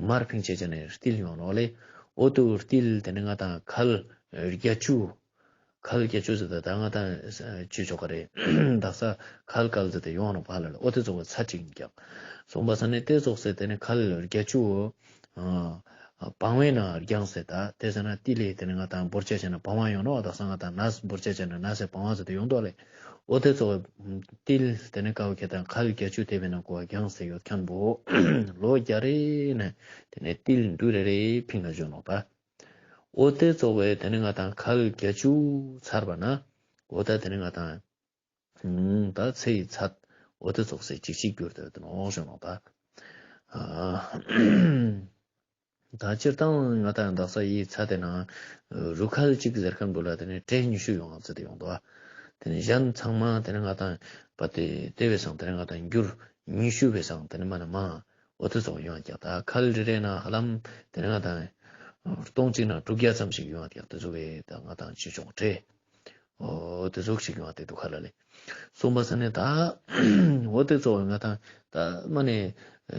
མར་ཕིང་ཅེས་ཅན་ནི་རྟིལ་ཡོང་ནོག་ལེ། འོ་ཏེ་རྟིལ་ཏེ་ནེ་ང་ཏང་ཁལ་བརྒྱད་ཅུ། ཁལ་བརྒྱད་ཅུ་ཟེར་ཏེ་ད་ང་ཏང་ཅི་ཆོག་ག་རེ། དག་ས་ཁལ་ཁལ་ཟེར་ཏེ་ཡོང་ནོག་པ་ལ་ལེ། འོ་ཏེ་ཙོགས་པེ་ཚད་ཅིག་ཨིན་ཀྱག་སོང་པ་སང་ནེ་ཏེ་ཙོགས་སེ་ཏེ་ནེ་ཁལ་བརྒྱད་ཅུ། ཨ་བང་བའི་ནང་རྒྱངས་སེ་ད་ཏེ་ཟེར་ན་ཏིལ་ལི་ཏེ་ནེ་ང་ཏང་བོར་ཅེས་ཅན་ན་བང་བ་ཡོང་ནོག་དག་ས་ང་ཏང་ནས་བོར་ཅེས་ཅན་ན་ནས་སེ་བང་བ་ཟེར་ཏེ་ཡོང་དོ་ལེ། འོ་ཏེ་ཙོགས་ཏེ་ནེ་ཀ་བོ་ཁྱེར་ཏེ་ན་ཁལ་བརྒྱད་ཅུ་ཏེ་བེ་ནང་ཀོ་རྒྱངས་སེ་ཡོད་ཁན་བོ་ལོ་བརྒྱ་རེ་ནེ་ཏེ་ནེ་ཏིལ་འབྲུ་རེ་རེ་ཕིང་ན་ཞུ་ནོག་པ། འོ་ཏེ་ཙོགས་པེ་ཏེ་ནེ་ང་ཏང་ཁལ་བརྒྱད་ཅུ་ཚར་བ་ན་འོ་ད་ཏེ་ནེ་ང་ཏང་ད་ཚེ་ཡི་ཚད་འོ་ཏེ་ཙོགས་སེ་ཅིག་ཅིག་གྱུར་ཏེ་ཡོད་ནོག་ཞུ་ནོག་ད། ཨ་ད་སྤྱིར་བཏང་ང་ཏང་དག་ས་ཡི་ཚད་དེ་ན་རུ་ཁལ་ཅིག་ཟེར་ཁན་བོ་ལ་ཏེ་ནེ་ཊེ་ཉི་ཤུ་ཡོང་ང་ཟེར་ཏེ་ཡོང་དོ། ཏེ་ནེ་ཞན་ཚང་མ་ཏེ་ནེ་ང་ཏང་པ་ཏེ་ཏེ་བེ་སང་ཏེ་ནེ་ང་ཏང་འགྱུར་ཉི་ཤུ་བེ་སང་ཏེ་ནེ་མ་ནེ་མ་འོ་ཏེ་ཙོགས་ཡོང་ཀྱག་ད་ཁལ་རེ་རེ་ན་ཧ་ལམ་ཏེ་ནེ་ང་ཏང་སྟོང་གཅིག་ན་དྲུག་བརྒྱ་ཙམ་ཞིག་ཡོང་ཀྱག་ཏེ་ཙོགས་པེ་ད་ང་ཏང་ཅི་ཆོག་ཊེ། འོ་ཏེ་ཙོགས་ཤིག་ཡོང་ཏེ་དུག་ཁ་ལ་ལེ། སོང་པ་སང་ནེ་ད་འོ་ཏེ་ཙོགས་ང་ཏང་ད་མ་ནེ་ཨ་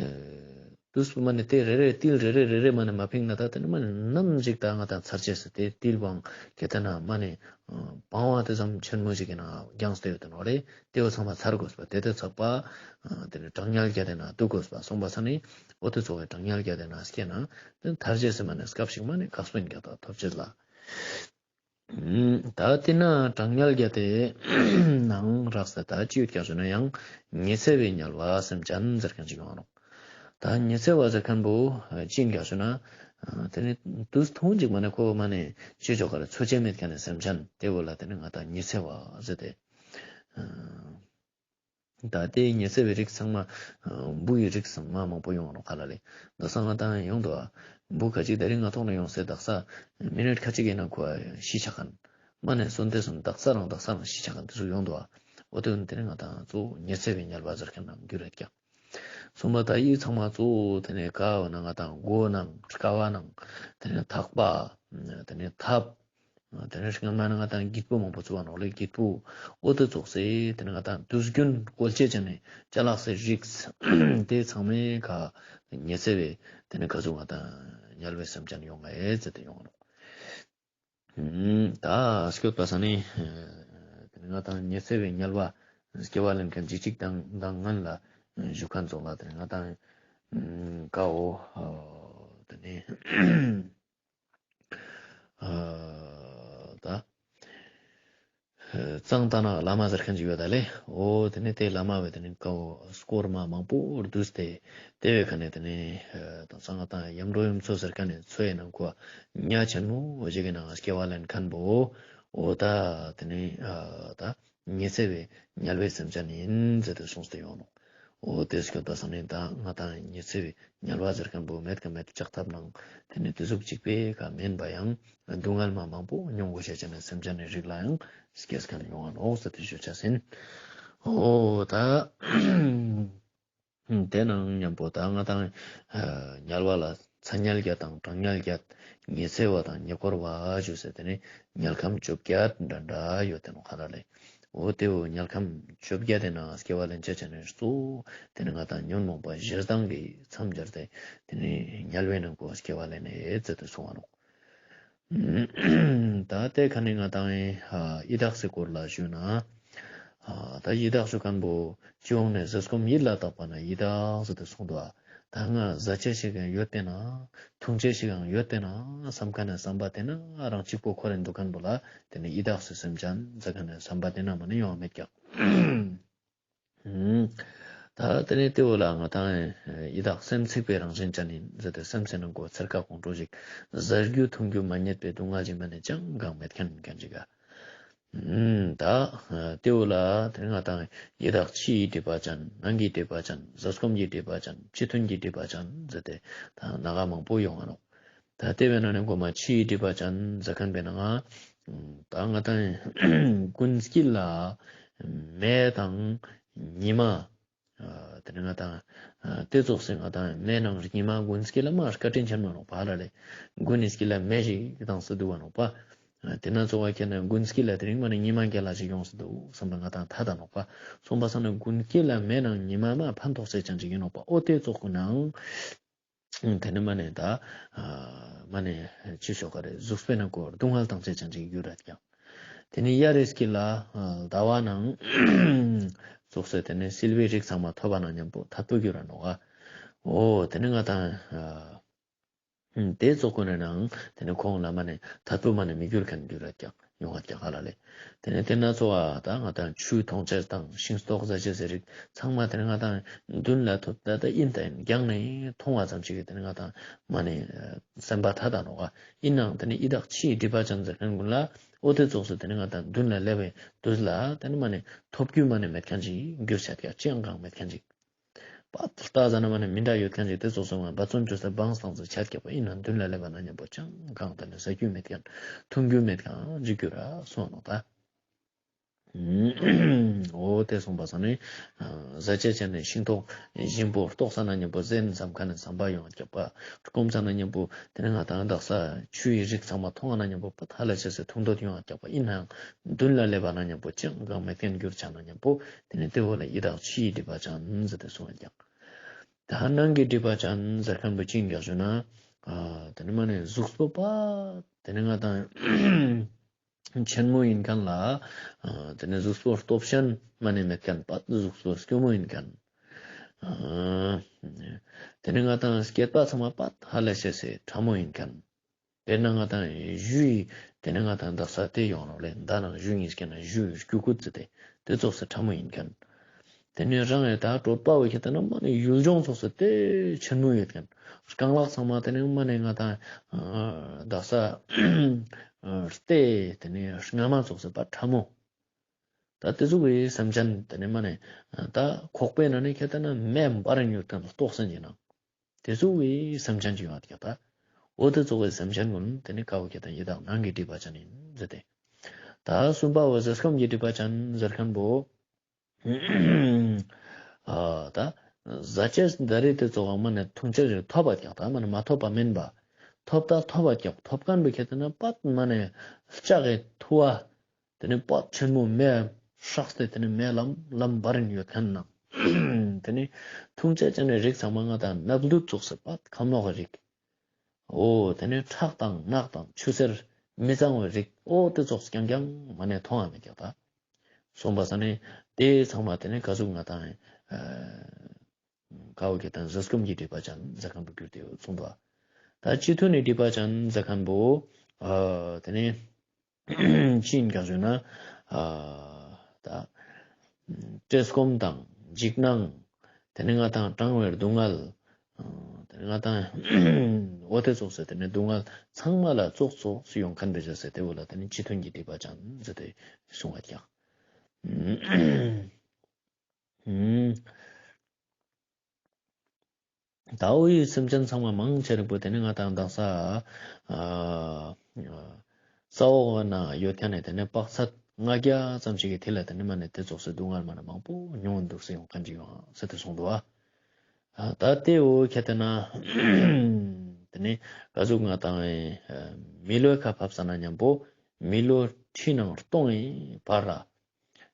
དུས་པོ་མ་ནེ་ཏེ་རེ་རེ་ཏིལ་རེ་རེ་རེ་རེ་མ་ནེ་མ་ཕིང་ན་ད་ཏེ་ནེ་མ་ནེ་ནམ་ཞིག་ད་ང་ཏང་ཚར་ཅེས་སེ་ཏེ་ཏིལ་བང་ཁྱེར་ཏེ་ན་མ་ནེ་བང་བ་ཏེ་ཙམ་ཆེན་མོ་ཞིག་གི་ནང་རྒྱངས་ཏེ་ཡོད་དེ་ནོག་ལེ། ཏེ་བོ་ཚང་མ་ཚར་དགོས་པ་ཏེ་ཏེ་ཚག་པ་ཏེ་ནེ་གྲང་དམྱལ་བརྒྱད་དེ་ན་དུག་དགོས་པ་སོང་པ་སང་ནེ་འོ་ཏེ་ཙོགས་པེ་གྲང་དམྱལ་བརྒྱད་དེ་ན་སྐྱེ་ན་ཏེ་ཐར་ཅེས་སེ་མ་ནེ་སྐབས་ཤིག་མ་ནེ་ཁག་པོ་ཨིན་ཀྱག་ད་ཐོབ་ཅེས་ལ། ད་ཏེ་ན་གྲང་དམྱལ་བརྒྱད་དེ་ནང་རགས་སེ་ད་ཅི་ཡོད་ཀྱག་ཞུ་ན་ཡང་ཉི་ཚེ་བའི་དམྱལ་བ་སེམས་ཅན་ཟེར་ཁན་ཅིག་ཡོང་ནོག་ད་ཉི་ཚེ་བ་ཟེར་ཁན་བོ་ཅི་ཨིན་ཀྱག་ཞུ་ན་ཏེ་ནེ་དུས་ཐུང་ཅིག་མ་ནེ་ཁོ་མ་ནེ་ཅི་ཆོག་ག་རེ་འཚོ་ཅེས་མེད་ཁན་ནི་སེམས་ཅན་ཏེ་བོ་ལ་ཏེ་ནེ་ང་ཏང་ཉི་ཚེ་བ་ཟེར་ཏེ། ད་ཏེ་ཉི་ཚེ་བའི་རིགས་ཚང་མ་འབུ་ཡི་རིགས་ཚང་མ་མང་པོ་ཡོང་ནོག་ཁ་ལ་ལེ། དག་ས་ང་ཏང་ཡོང་དོ་འབུ་ཁ་ཅིག་ད་རིང་ང་ཐོག་ནེ་ཡོང་སེ་དག་ས་མི་ནཊ་ཁ་ཅིག་གི་ནང་ཁོ་ཤི་ཆ་ཁན། མ་ནེ་སོན་ཏེ་སོན་དག་ས་རང་དག་ས་རང་ཤི་ཆ་ཁན་ཏེ་ཙོགས་ཡོང་དོ། འོ་ཏེ་ནེ་ཏེ་ནེ་ང་ཏང་གཙོ་བོ་ཉི་ཚེ་བའི་དམྱལ་བ་ཟེར་ཁན་ནང་གྱུར་རེད་ཀྱག་སོང་པ་ད་ཡི་ཚང་མ་གཙོ་བོ་ཏེ་ནེ་ཀ་བོ་ན་ང་ཏང་མགོ་ནང་ཀ་བ་ནང་ཏེ་ནེ་ཐག་པ་ཏེ་ནེ་ཐབ། ཏེ་ནེ་སྔ་མ་ན་ང་ཏང་སྒྱིད་པུ་མང་པོ་ཚུགས་པ་ནོག་ལེ། སྒྱིད་པུ་འོ་ཏེ་ཙོགས་སེ་ཏེ་ནེ་ང་ཏང་དུས་རྒྱུན་བཀོལ་ཅེས་ཅན་ནི་ཅ་ལག་སེ་རིགས་ཏེ་ཚང་མའི་ཀ་ཉི་ཚེ་བའི་ཏེ་ནེ་ག་ཟུག་ང་ཏང་དམྱལ་བའི་སེམས་ཅན་ཡོང་ངེས་ཟེར་ཏེ་ཡོང་ནོག་ད་སྐྱོད་པ་སང་ནེ་ཏེ་ནེ་ང་ཏང་ཉི་ཚེ་བའི་དམྱལ་བ་སྐྱེ་བ་ལེན་ཁན་ཅིག་ཅིག་དང་དང་ངན་ལ་ཞུ་ཁན་ཙོགས་ལ་ཏེ་ནེ་ང་ཏང་ཀ་བོ་ཏེ་ནེ་ཨ་ད་གཙང་ཏ་ན་བླ་མ་ཟེར་ཁན་ཅིག་ཡོད་ད་ལེ། འོ་ཏེ་ནེ་ཏེ་བླ་མ་བོ་ཏེ་ནེ་ཀ་བོ་སྐོར་མ་མང་པོ་བསྡུས་ཏེ་ཏེ་བོའི་ཁ་ནེ་ཏེ་ནེ་ཨ་དང་སང་ང་ཏང་ཡམ་གྲོ་ཡུམ་ཚོ་ཟེར་ཁན་ནི་མཚོའི་ནང་ཁོ་ཉ་ཆེན་མོ་ཞིག་གི་ནང་སྐྱེ་བ་ལེན་ཁན་བོ་འོ་ད་ཏེ་ནེ་ཨ་ད་ཉི་ཚེ་བའི་དམྱལ་བའི་སེམས་ཅན་ཨིན་ཟེར་ཏེ་གསུངས་ཏེ་ཡོང་ནོག་འོ་ཏེ་སྐྱོད་པ་སང་ནེ་ད་ང་ཏང་ཉི་ཚེ་བའི་དམྱལ་བ་ཟེར་ཁན་བོ་མེད་ཀ་མེད་ལྕགས་ཐབ་ནང་ཏེ་ནེ་ཏེ་ཟུག་ཅིག་པེ་ཀ་མེན་པ་ཡང་སྡུག་བསྔལ་མ་མང་པོ་མྱོང་དགོས་ཤེས་ཅན་ནི་སེམས་ཅན་ནི་རིགས་ལ་ཡང་སྐྱེས་ཁན་ཡོང་ང་ནོག་ཟེར་ཏེ་ཞུ་ཆ་ཟིན། འོ་ད་ཏེ་ནང་མཉམ་པོ་ད་ང་ཏང་ཨ་དམྱལ་བ་ལ་ ཚ་དམྱལ་བརྒྱད་དང་གྲང་དམྱལ་བརྒྱད། ཉི་ཚེ་བ་དང་ཉེ་འཁོར་བ་ཞུས་སེ་དེ་ནི་དམྱལ་ཁམས་བཅོ་བརྒྱད་འདྲ་འདྲ་ཡོད་དེ་ནོག་ཧ་ལ་ལེ། འོ་དེ་བོ་དམྱལ་ཁམས་བཅོ་བརྒྱད་དེ་ནང་སྐྱེ་བ་ལེན་ཅེས་ཅན་ནི་གཙོ་བོ་དེ་ནི་ང་དང་ཉོན་མོངས་པ་ཞེ་སྡང་གི་མཚམས་སྦྱར་ཏེ་དེ་ནི་དམྱལ་བའི་ནང་གོ་སྐྱེ་བ་ལེན་ནེ་ཟེར་ཏེ་གསུངས་པ་ནོག། ད་དེ་ཁ་ནི་ང་དང་ཡི་དྭགས་སི་སྐོར་ལ་ཞུས་ན། ད་ཡི་དྭགས་ཞུ་ཁན་བོ་སྤྱི་ཡོངས་ནེ་ཟེར་སྐོམ་ཡིད་ལ་བཏགས་པ་ན་ཡི་དྭགས་ཟེར་ཏེ་གསུངས་འདུག། ད་ང་ཟ་ཅེས་ཤིག་ཡང་ཡོད་དེ་ན། འཐུང་ཅེས་ཤིག་ཡང་ཡོད་དེ་ན་བསམ་ཁན་ནི་བསམ་པ་དེ་ན་རང་གཅིག་པོ་ཁོ་རེ་འདུག་ཁན་བོ་ལ་དེ་ནི་ཡི་དྭགས་སི་སེམས་ཅན་ཟེར་ཁན་ནི་བསམ་པ་དེ་ན་མ་ནི་ཡོང་བ་མེད་ཀྱག། ད་དེ་ནི་དེ་བོ་ལ་ང་དང་ཡི་དྭགས་སེམས་ཚིག་པའི་རང་བཞིན་ཅན་ཡིན་ཟེར་ཏེ་སེམས་སི་ནང་གོ་ཚེར་ཁ་གོང་འགྲོ་ཞིག་ཟ་རྒྱུ་འཐུང་རྒྱུ་མ་རྙེད་པའི་སྡུག་བསྔལ་ཞིག་མ་ནི་ཅང་གང་མེད་ཁན་ཁན་ཅིག་ག། ད་དེ་བོ་ལ་དེ་ང་དང་ཡི་དྭགས་ཕྱིའི་སྒྲིབ་པ་ཅན་ནང་གི་སྒྲིབ་པ་ཅན་ཟེར་སྐོམ་གྱི་སྒྲིབ་པ་ཅན་ཕྱི་མཐུན་གྱི་སྒྲིབ་པ་ཅན་ཟེར་ཏེ་ད་སྣ་ཁ་མང་པོ་ཡོང་ང་ནོག། ད་དེ་བས་ན་ནི་གོ་མ་ཕྱིའི་སྒྲིབ་པ་ཅན་ཟེར་ཁན་བས་ན་ང་ད་ང་དང་གུན་སྐྱིལ་ལ་མེ་དང་ཉི་མ། དེ་ནི་ང་དང་དེ་ཙོགས་སེ་ང་དང་མེ་ནང་ཉི་མ་གུན་སྐྱིལ་ལ་མ་བཀའ་དྲིན་ཆེན་མོ་ནོག་པ་ལ་ལེ། གུན་ནི་སྐྱིལ་ལ་མེ་ཞིག་དང་སེ་འདུག་པ་ནོག་པ། དེ་ན་ཙོགས་ཁྱེད་ན་གུན་སྐྱིལ་ལ་དེ་རིང་མ་ནི་ཉི་མ་རྒྱལ་ལ་ཞིག་ཡོང་སེ་འདུག་བསམ་པ་ང་དང་ཐད་ད་ནོག་པ། སོང་པ་སང་ན་གུན་སྐྱིལ་ལ་མེ་ནང་ཉི་མ་མ་ཕན་ཐོགས་སེ་ཅན་ཅིག་ཡིན་ནོག་པ། འོ་དེ་ཙོགས་ཀུན་ནང་དེ་ནི་མ་ནི་ད་མ་ནི་ཅི་ཞོག་ག་རེ་གཟུགས་པོའི་ནང་གོ་སྡུག་བསྔལ་དང་བཅས་ཅན་ཅིག་གྱུར་ར་ཀྱག། དེ་ནི་དབྱར་རི་སྐྱིལ་ལ་ཟླ་བ་ནང་ཙོགས་སེ་དེ་ནི་སིལ་བའི་རིགས་ཚང་མ་ཐོབ་པ་ན་མཉམ་པོ་ཐད་པོ་གྱུར་ར་ནོག་ག། འོ་དེ་ནི་ང་དང་དེ་ཙོགས་ཀུན་ནི་ནང་དེ་ནི་ཁོང་ལ་མ་ནི་ཐད་པོ་མ་ནི་མི་གྱུར་ཁན་གྱུར་ར་ཀྱག་ཡོང་བ་ཀྱག་ཧ་ལ་ལེ། དེ་ནི་དེ་ན་ཚོ་བ་ད་ང་དང་ཆུ་འཐུང་ཅེས་དང་ཤིང་ཏོག་ཟ་ཅེས་ཟེར་རིགས་ཚང་མ་དེ་ནི་ང་དང་མདུན་ལ་ཐོབ་ད་ད་ཡིན་ད་ཡིན་རྒྱང་ནས་མཐོང་བ་ཙམ་ཞིག་གི་དེ་ནི་ང་དང་མ་ནི་སེམས་པ་ཐད་ད་ནོག་ག། ཡིན་ནའང་དེ་ནི་ཡི་དྭགས་ཕྱིའི་སྒྲིབ་པ་ཅན་ཟེར་ཁན་ཀུན་ལ་འོ་དེ་ཙོགས་སེ་དེ་ནི་ང་དང་མདུན་ལ་སླེབས་པའི་དུས་ལ་དེ་ནི་མ་ནི་ཐོབ་རྒྱུ་མ་ནི་མེད་ཁན་ཅིག་གྱུར་ཆ་ཀྱག་ཅི་ཡང་གང་མེད་ཁན་ཅིག། པ་ལྟ་ཟ་ན་མ་ནི་མི་འདྲ་ཡོད་ཁན་ཅིག་དེ་ཙོགས་སེ་མ་འབད་བརྩོན་བཅོས་ཏེ་བང་སྟངས་སུ་ཆ་ཀྱག་པ་ཡིན་ནའང་མདུན་ལ་སླེབས་པ་ན་མཉམ་པོ་ཅང་གང་དེ་ནི་ཟ་རྒྱུ་མེད་ཁན་འཐུང་རྒྱུ་མེད་ཁན་ཅིག་གྱུར་ར་སོང་ནོག་ད། འོ་དེ་སོང་པ་སང་ནི་ཟ་ཅེས་ཅན་ནི་ཤིང་ཏོག་ཞིམ་པོ་ལྟོགས་ས་ན་མཉམ་པོ་ཟེན་བསམ་ཁན་ནི་བསམ་པ་ཡོང་ཀྱག་པ། སྐོམ་ས་ན་མཉམ་པོ་དེ་ནི་ང་དང་དག་ས་ཆུའི་རིགས་ཚང་མ་མཐོང་ང་ན་མཉམ་པོ་པ་ཐ་ལ་ཆེ་སེ་འཐུང་འདོད་ཡོང་ཀྱག་པ། ཡིན་ནའང་མདུན་ལ་སླེབས་པ་ན་མཉམ་པོ་ཅང་གང་མེད་ཁན་གྱུར་ཆ་ན་མཉམ་པོ་དེ་ནི་དེ་བོ་ལ་ཡི་དྭགས་ཕྱིའི་སྒྲིབ་པ་ཅན་ཟེར་ཏེ་གསུངས་ཀྱག། ད་ནང་གི་སྒྲིབ་པ་ཅན་ཟེར་ཁན་བོ་ཅི་ཡིན་ཀྱག་ཞུ་ན། དེ་ནི་མ་ནི་གཟུགས་པོ་པ་དེ་ནི་ང་དང་ཆེན་མོ་ཡིན་ཁན་ལ། དེ་ནི་གཟུགས་པོ་སྟོབས་ཆེན་མ་ནི་མེད་ཁན་པ་གཟུགས་པོ་སྐྱོ་མོ་ཡིན་ཁན། དེ་ནི་ང་དང་སྐྱེད་པ་ཚང་མ་པ་ཧ་ལས་ཤེས་སེ་ཕྲ་མོ་ཡིན་ཁན། དཔེར་ན་ང་དང་གཞུ་ཡི་དེ་ནི་ང་དང་དག་ས་དེ་ཡོང་རོགས་ལེ། མདའ་ནང་གཞུ་ཡིན་ཀྱག་ན་གཞུ་ཡི་རྒྱུ་ཀུ་ཙི་དེ་དེ་ཙོགས་སེ་ཕྲ་མོ་ཡིན་ཁན། དེ་ནི་རང་ཡི་ད་གྲོད་པ་བོ་ཁྱེད་ལྟ་ན་མ་ནི་ཡུལ་ལྗོངས་ཙོགས་སེ་དེ་ཆེན་མོ་ཡོད་ཁན། རྐང་ལག་ཚང་མ་དེ་ནི་མ་ནི་ང་དང་དག་ས་རྟའི་དེ་ནི་རྔ་མ་ཙོགས་སེ་པ་ཕྲ་མོ། ད་དེ་ཟུག་གི་སེམས་ཅན་དེ་ནི་མ་ནི་ད་ཁོག་པའི་ནང་ནི་ཁྱེད་ལྟ་ན་མེ་འབར་ཡོད་ཁན་ལྟོགས་སེ་ཡིན་ན། དེ་ཟུག་གི་སེམས་ཅན་ཅིག་ཡོང་བ་ཀྱག་ད། འོ་དེ་ཙོགས་སི་སེམས་ཅན་ཀུན་དེ་ནི་ཀ་བོ་ཁྱེད་ལྟ་ཡི་དྭགས་ནང་གི་སྒྲིབ་པ་ཅན་ཡིན་ཟེར་ཏེ། ད་གསུམ་པ་བོ་ཟེར་སྐོམ་གྱི་སྒྲིབ་པ་ཅན་ཟེར་ཁན་བོ། ཨ་ད་ཟ་ཅེས་ད་རེ་དེ་ཙོགས་མ་ནི་འཐུང་ཅེས་ཐོབ་པ་ཀྱག་ད་མ་ནི་མ་ཐོབ་པ་མིན་པ། ཐོབ་ད་ཐོབ་པ་ཀྱག་ཐོབ་ཁན་བོ་ཁྱེད་ལྟ་ན་པ་མ་ནི་ལྕགས་ཀྱི་ཐུ་བ། དེ་ནི་པ་ཆེན་མོ་མེ་ཧྲགས་ཏེ་དེ་ནི་མེ་ལམ་ལམ་འབར་ཡོད་ཁན་ནང་། དེ་ནི་འཐུང་ཅེས་ཅན་ནི་རིགས་ཚང་མ་ང་དང་སྣབས་ལུད་ཙོགས་སེ་པ་ཁམ་ལོག་གི་རིགས། འོ་དེ་ནི་ཁྲག་དང་རྣག་དང་ཆུ་སེར་མི་གཙང་བའི་རིགས་འོ་དེ་ཙོགས་རྐྱང་རྐྱང་མ་ནི་མཐོང་ང་མེད་ཀྱག་ད། སོང་པ་སང་ནི་དེ་ཚང་མ་དེ་ནི་ག་ཟུག་ང་དང་ཀ་བོ་ཁྱེད་ལྟ་ན་ཟ་སྐོམ་གྱི་སྒྲིབ་པ་ཅན་ཟེར་ཁན་བོ་གྱུར་ཏེ་ཡོད་གསུངས་འདུག། ད་ཕྱི་མཐུན་ནི་སྒྲིབ་པ་ཅན་ཟེར་ཁན་བོ་དེ་ནི། ཅི་ཡིན་ཀྱག་ཞུ་ན། ཨ་ད་བཀྲེས་སྐོམ་དང་འཇིགས་སྣང་། དེ་ནི་ང་དང་གྲང་བའི་སྡུག་བསྔལ། ཨ་དེ་ནི་ང་དང་འོ་དེ་ཙོགས་སེ་དེ་ནི་སྡུག་བསྔལ་ཚང་མ་ལ་ཙོགས་ཙོགས་སེ་ཡོང་ཁན་བེ་ཟེར་སེ་དེ་བོ་ལ་དེ་ནི་ཕྱི་མཐུན་གྱི་སྒྲིབ་པ་ཅན་ཟེར་ཏེ་གསུངས་པ་ཀྱག། ད་འོ་ཡི་སེམས་ཅན་ཚང་མ་མང་ཆེ་རིགས་པོ་དེ་ནི་ང་དང་དག་ས་ཨ་ས་འོག་ན་ཡོད་ཁན་ནི་དེ་ནི་དཔག་ཚད་ལྔ་བརྒྱ་ཙམ་ཞིག་གི་དེ་ལ་དེ་ནི་མ་ནི་དེ་ཙོགས་སེ་སྡུག་བསྔལ་མ་ནི་མང་པོ་མྱོང་འདུག་སེ་ཡོང་ཁན་ཅིག་ཡོང་ཟེར་ཏེ་གསུངས་འདུག་ཨ། ད་དེ་འོ་ཁྱེད་ལྟ་ན་ ཏེ་ནེ་ག་ཟུག་ང་དང་ཨེ་མི་ལོའི་ཁ་ཕབ་ས་ན་ཉམ་པོ་མི་ལོ་ཁྲི་ནང་སྟོང་ངི་བར་ར།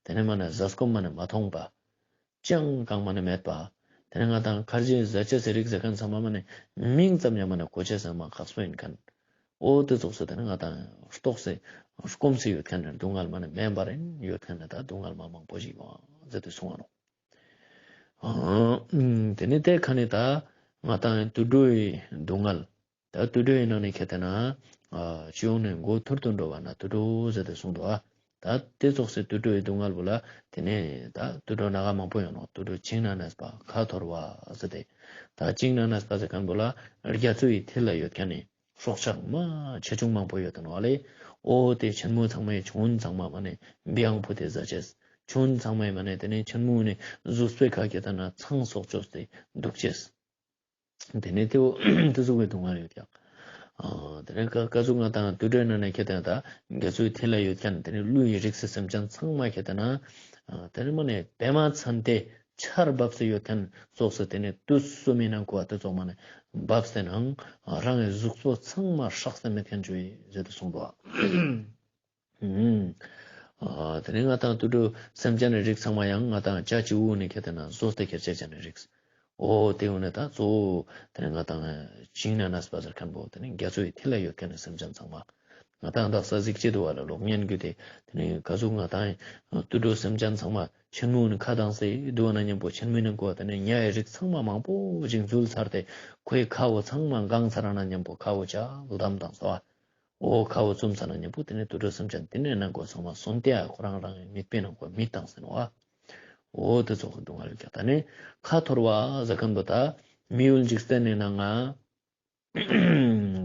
ཏེ་ནེ་མ་ནེ་ཟས་སྐོམ་མ་ནེ་མ་ཐོང་པ། ཅང་གང་མ་ནེ་མེད་པ། ཏེ་ནེ་ང་དང་ཁར་ཇི་ཟ་ཅེས་སི་རིགས་ཟེར་ཁན་ཚང་མ་མ་ནེ་མིང་ཙམ་ཡང་མ་ནེ་གོ་ཅེས་ཚང་མ་ཁག་པོ་ཨིན་ཁན། འོ་ཏེ་ཙོགས་སེ་ཏེ་ནེ་ང་དང་ལྟོགས་སེ་སྐོམ་སེ་ཡོད་ཁན་ནི་སྡུག་བསྔལ་མ་ནེ་མེན་པ་རེ་ཡོད་ཁན་ནི་ད་སྡུག་བསྔལ་མ་མང་པོ་ཞིག་ཡོང་ཟེར་ཏེ་གསུངས་པ་ནོག། ཨ་ཏེ་ནེ་ཏེ་ཁ་ནེ་ད་ང་དང་དུད་འགྲོའི་སྡུག་བསྔལ། ད་དུད་འགྲོའི་ནང་ནེ་ཁྱེར་ཏེ་ན་ཨ་སྤྱི་ཡོངས་ནེ་མགོ་ཐུར་དུ་འགྲོ་བ་ན་དུད་འགྲོ་ཟེར་ཏེ་གསུངས་འདུག་ཨ། ད་ཏེ་ཙོགས་སེ་དུད་འགྲོའི་སྡུག་བསྔལ་བོ་ལ་ཏེ་ནེ་ད་དུད་འགྲོ་སྣ་ཁ་མང་པོ་ཡོང་ནོག། དུད་འགྲོ་བྱིང་ན་གནས་པ་ཁ་འཐོར་བ་ཟེར་ཏེ། ད་བྱིང་ན་གནས་པ་ཟེར་ཁན་བོ་ལ་རྒྱ་མཚོའི་མཐིལ་ལ་ཡོད་ཁན་ནི་སྲོག་ཆགས་མ་ཆེ་ཆུང་མང་པོ་ཡོད་དེ་ནོག་ཨ་ལེ། འོ་ཏེ་ཆེན་མོ་ཚང་མའི་ཆུང་ངུན་ཚང་མ་མ་ནེ་བེའང་ཕུད་དེ་ཟ་ཅེས། ཆུང་ངུན་ཚང་མའི་མ་ནེ་ཏེ་ནེ་ཆེན་མོ་ནེ་ཟུགས་པོའི་ཁ་ཁྱེར་ཏེ་ན་ཚང་སྲོག་བཅོས་ཏེ་དུག་ཅེས། ཏེ་ནེ་ཏེ་བོ་ཏེ་ཟུག་གི་སྡུག་བསྔལ་ཡོད་ཀྱག། ཨ་ཏེ་ནེ་ཀ་ཀ་ཟུག་ང་དང་དུད་འགྲོའི་ནང་ནེ་ཁྱེར་ཏེ་ན་ད་རྒྱ་མཚོའི་མཐིལ་ལ་ཡོད་ཁན་ཏེ་ནེ་ཀླུའི་རིགས་སི་སེམས་ཅན་ཚང་མ་ཁྱེར་ཏེ་ན་ཨ་ཏེ་ནེ་མ་ནེ་པད་མ་ཚན་ཏེ་ཆར་བབས་སེ་ཡོད་ཁན་ཙོགས་སེ་ཏེ་ནེ་དུས་གསུམ་མི་ནང་ཁོ་ཏེ་ཙོགས་མ་ནེ་བབས་ཏེ་ནང་རང་གི་གཟུགས་པོ་ཚང་མ་ཧྲག་སེ་མེད་ཁན་ཅོ་ཡི་ཟེར་ཏེ་གསུངས་འདུག། ཨ་ཏེ་ནེ་ང་དང་དུད་འགྲོ་སེམས་ཅན་ནི་རིགས་ཚང་མ་ཡང་ང་དང་ཅ་ཅི་བོ་ནེ་ཁྱེར་ཏེ་ན་ཟོས་ཏེ་ཁྱེར་ཅེས་ཅན་ནི་རིགས། འོ་ཏེ་བོ་ནེ་ད་གཙོ་བོ་ཏེ་ནེ་ང་དང་བྱིང་ན་གནས་པ་ཟེར་ཁན་བོ་ཏེ་ནེ་རྒྱ་མཚོའི་མཐིལ་ལ་ཡོད་ཁན་ནི་སེམས་ཅན་ཚང་མ། ང་དང་དག་ས་གཟིགས་ཅེས་དུག་པ་ལ་གློག་བརྙན་གྱུད་དེ་ཏེ་ནེ་ག་ཟུག་ང་དང་དུད་འགྲོ་སེམས་ཅན་ཚང་མ་ཆེན་མོ་ནི་ཁ་གདངས་སེ་དུག་པ་ན་ཉམ་པོ་ཆེན་མོ་ནི་ཁོ་ཏེ་ནེ་ཉའི་རིགས་ཚང་མ་མང་པོ་ཞིག་འཛུལ་ཚར་ཏེ་ཁོའི་ཁ་བོ་ཚང་མ་གང་ཚར་ན་ཉམ་པོ་ཁ་བོ་ཅ་ལ་དམ་དང་སོ། འོ་ཁ་བོ་བཙུམས་ཚར་ན་ཉམ་པོ་ཏེ་ནེ་དུད་འགྲོ་སེམས་ཅན་ཏེ་ནེ་ནང་ཁོ་ཚང་མ་སོན་ཏེ་ཨ་ཁོ་རང་རང་གི་མིད་པའི་ནང་ཁོ་མིད་བཏང་ཟེར་ནོག་པ། འོ་ཏེ་ཙོགས་སྡུག་བསྔལ་ཡོད་ཀྱག། ད་ནི་ཁ་འཐོར་བ་ཟེར་ཁན་བོ་ད་མི་ཡུལ་འཇིག་རྟེན་ནི་ནང་ང་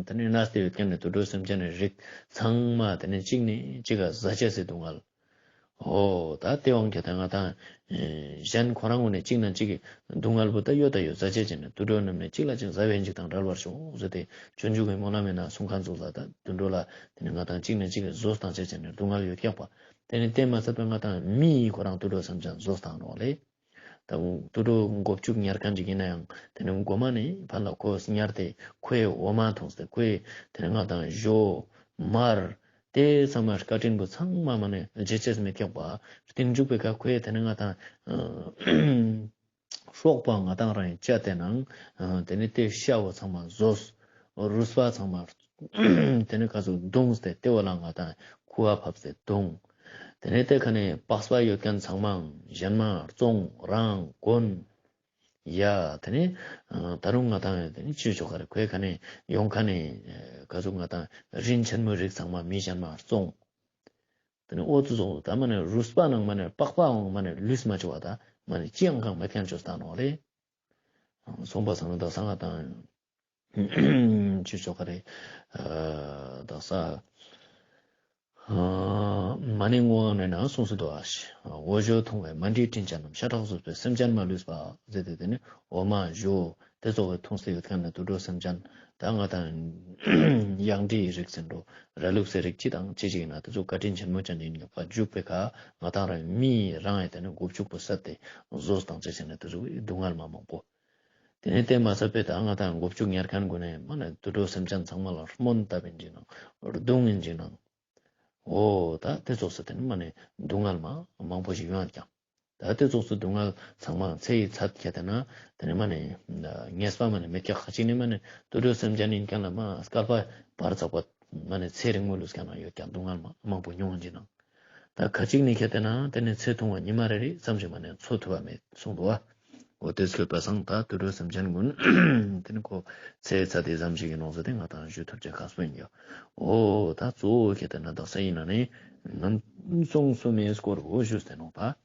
ཏེ་ནེ་གནས་ཏེ་ཡོད་ཁན་ནི་དུད་འགྲོ་སེམས་ཅན་ནི་རིགས་ཚང་མ་ཏེ་ནེ་གཅིག་ནེ་གཅིག་ག་ཟ་ཅེས་སི་སྡུག་བསྔལ། འོ་ད་ཏེ་བོ་ཁྱེར་ཏེ་ན་ང་དང་གཞན་ཁོ་རང་ངོས་ནེ་གཅིག་ན་གཅིག་གི་སྡུག་བསྔལ་བོ་ད་ཡོད་ད་ཡོད། ཟ་ཅེས་ཅན་ནི་དུད་འགྲོ་རྣམས་ནི་གཅིག་ལ་གཅིག་ཟ་བའི་འཇིགས་དང་བྲལ་བར་ཤོག་ཟེར་ཏེ་སྤྱོད་འཇུག་གི་སྨོན་ལམ་ཡིན་ན་གསུང་ཁན་ཙོགས་ལ་ད་དུད་འགྲོ་ལ་ཏེ་ནེ་ང་དང་གཅིག་ན་གཅིག་གི་ཟོས་བཏང་ཅེས་ཅན་ནི་སྡུག་བསྔལ་ཡོད་ཀྱག་པ། ཏེ་ནེ་ཏེ་མ་ཚད་པ་ང་དང་མི་ཁོ་རང་དུད་འགྲོ་སེམས་ཅན་ཟོས་བཏང་ནོག་ལེ། ད་དུད་འགྲོ་མགོ་བཅུག་ཉར་ཁན་ཅིག་ཡིན་ན་ཡང་ཏེ་ནེ་མགོ་མ་ནེ་ཕར་ལ་ཁོ་ཉར་ཏེ་ཁོའི་འོ་མ་འཐུངས་ཏེ་ཁོའི་ཏེ་ནེ་ང་དང་ཞོ་མར་ཏེ་ཚང་མ་བཀའ་དྲིན་པོ་ཚང་མ་མ་ནེ་བརྗེད་ཅེས་མེད་ཀྱག་པ། རྟིང་མཇུག་པའི་ཁ་ཁོའི་ཏེ་ནེ་ང་དང་སྲོག་པོ་ང་དང་རང་ཡིན་ཅ་ཏེ་ནང་ཏེ་ནེ་ཏེ་ཤ་བོ་ཚང་མ་ཟོས། རུས་པ་ཚང་མ་ཏེ་ནེ་ག་ཟུག་བརྡུངས་ཏེ་ཏེ་བོ་ལ་ང་དང་ཁུ་བ་ཕབས་ཏེ་བརྡུངས། ཏེ་ནེ་ཏེ་ཁ་ནེ་པགས་པ་ཡོད་ཁན་ཚང་མ་གཞན་མ་བཙོང་རང་གོན། ཡ་ཏེ་ནེ་ད་རུང་ང་དང་ཏེ་ནེ་ཅི་ཆོག་ག་རེ་ཁོའི་ཁ་ནེ་ཡོང་ཁ་ནེ་ག་ཟུག་ང་དང་རིན་ཆེན་མོའི་རིགས་ཚང་མ་མི་གཞན་མ་བཙོང་། ཏེ་ནེ་འོ་ཙོགས་ཙོགས་ད་མ་ནེ་རུས་པ་ནང་མ་ནེ་པགས་པའང་མ་ནེ་ལུས་མ་ཆོག་པ་ད་མ་ནེ་ཅི་ཡང་གང་མེད་ཁན་ཅོས་ཏང་ནོག་ལེ། སོང་པ་སང་ན་དག་ས་ང་དང་ཅི་ཆོག་ག་རེ་དག་ས་མ་ནེ་ངོ་བོ་ནེ་ན་སོང་སུ་དོ་ཨ་ཤི། འོ་ཞོ་འཐུང་བས་མ་འདྲིས་དྲིན་ཅན་རྣམས། ཤ་ཁྲག་གཟུགས་པོས་སེམས་ཅན་མ་ལུས་པ། ཟེར་ཏེ་ཏེ་ནེ་འོ་མ་ཞོ་ཏེ་ཙོགས་སི་འཐུངས་ཏེ་ཡོད་ཁན་ནི་དུད་འགྲོ་སེམས་ཅན་ད་ང་དང་གཡག་འབྲིའི་རིགས་ཟེར་འགྲོ་ར་ལུག་སི་རིགས་ཅི་དང་ཅི་ཅིག་ཡིན་ན་ཏེ་ཙོགས་བཀའ་དྲིན་ཆེན་མོ་ཅན་ཡིན་ནོག་པ། འཇུག་པའི་ཁ་ང་དང་རང་མི་རང་ཡིན་ཏེ་ནེ་མགོ་བཅུག་པོ་སད་དེ་ཟོས་ཏང་ཅེས་ཟེར་ནེ་ཏེ་ཙོགས་སྡུག་བསྔལ་མ་མང་པོ། ཏེ་ནེ་ཏེ་མ་ཚད་པའི་ད་ང་དང་མགོ་བཅུག་ཉར་ཁན་གུན་ནེ་མ་ནེ་དུད་འགྲོ་སེམས་ཅན་ཚང་མ་ལ་རྨོན་བཏབ་ཡིན་ཅིག་ནང་རྡུང་ཡིན་ཅིག་ནང་། འོ་ད་ཏེ་ཙོགས་སི་ཏེ་ནེ་མ་ནེ་སྡུག་བསྔལ་མ་མང་པོ་ཞིག་ཡོང་ཡོད་ཀྱག། ད་ཏེ་ཙོགས་སི་སྡུག་བསྔལ་ཚང་མ་ཚེ་ཡི་ཚད་ཁྱེར་ཏེ་ན་ཏེ་ནེ་མ་ནེ་ངེས་པ་མ་ནེ་མེད་ཀྱག། ཁ་ཅིག་ནི་མ་ནེ་དུད་འགྲོ་སེམས་ཅན་ཡིན་ཁན་ལ་མ་སྐལ་པ་བར་ཚག་པ་མ་ནེ་ཚེ་རིང་མོ་ལུས་ཁན་ཡོད་ཀྱག། སྡུག་བསྔལ་མ་མང་པོ་མྱོང་ཡིན་ཅིག་ནང་། ད་ཁ་ཅིག་ནི་ཁྱེར་ཏེ་ན་ཏེ་ནེ་ཚེ་ཐུང་བ་ཉི་མ་རེ་རེ་ཙམ་ཞིག་མ་ནེ་འཚོ་ཐུབ་པ་མེད་གསུངས་འདུག་པ། འོ་ཏེ་སྐྱོད་པ་སང་ད་དུད་འགྲོ་སེམས་ཅན་གུན་ཏེ་ནེ་ཁོ་ཚེ་ཚད་དེ་ཙམ་ཞིག་ཡིན་ནོག་ཟེར་ཏེ་ང་དང་ཞུ་ཐུབ་ཅེས་ཁག་པོ་ཡིན་ཀྱག། འོ་ད་གཙོ་བོ་ཁྱེར་ཏེ་ན་དག་ས་ཡིན་ན་ནི་ངན་སོང་གསུམ་མའི་སྐོར་བོ་ཞུས་ཏེ་ནོག་པ།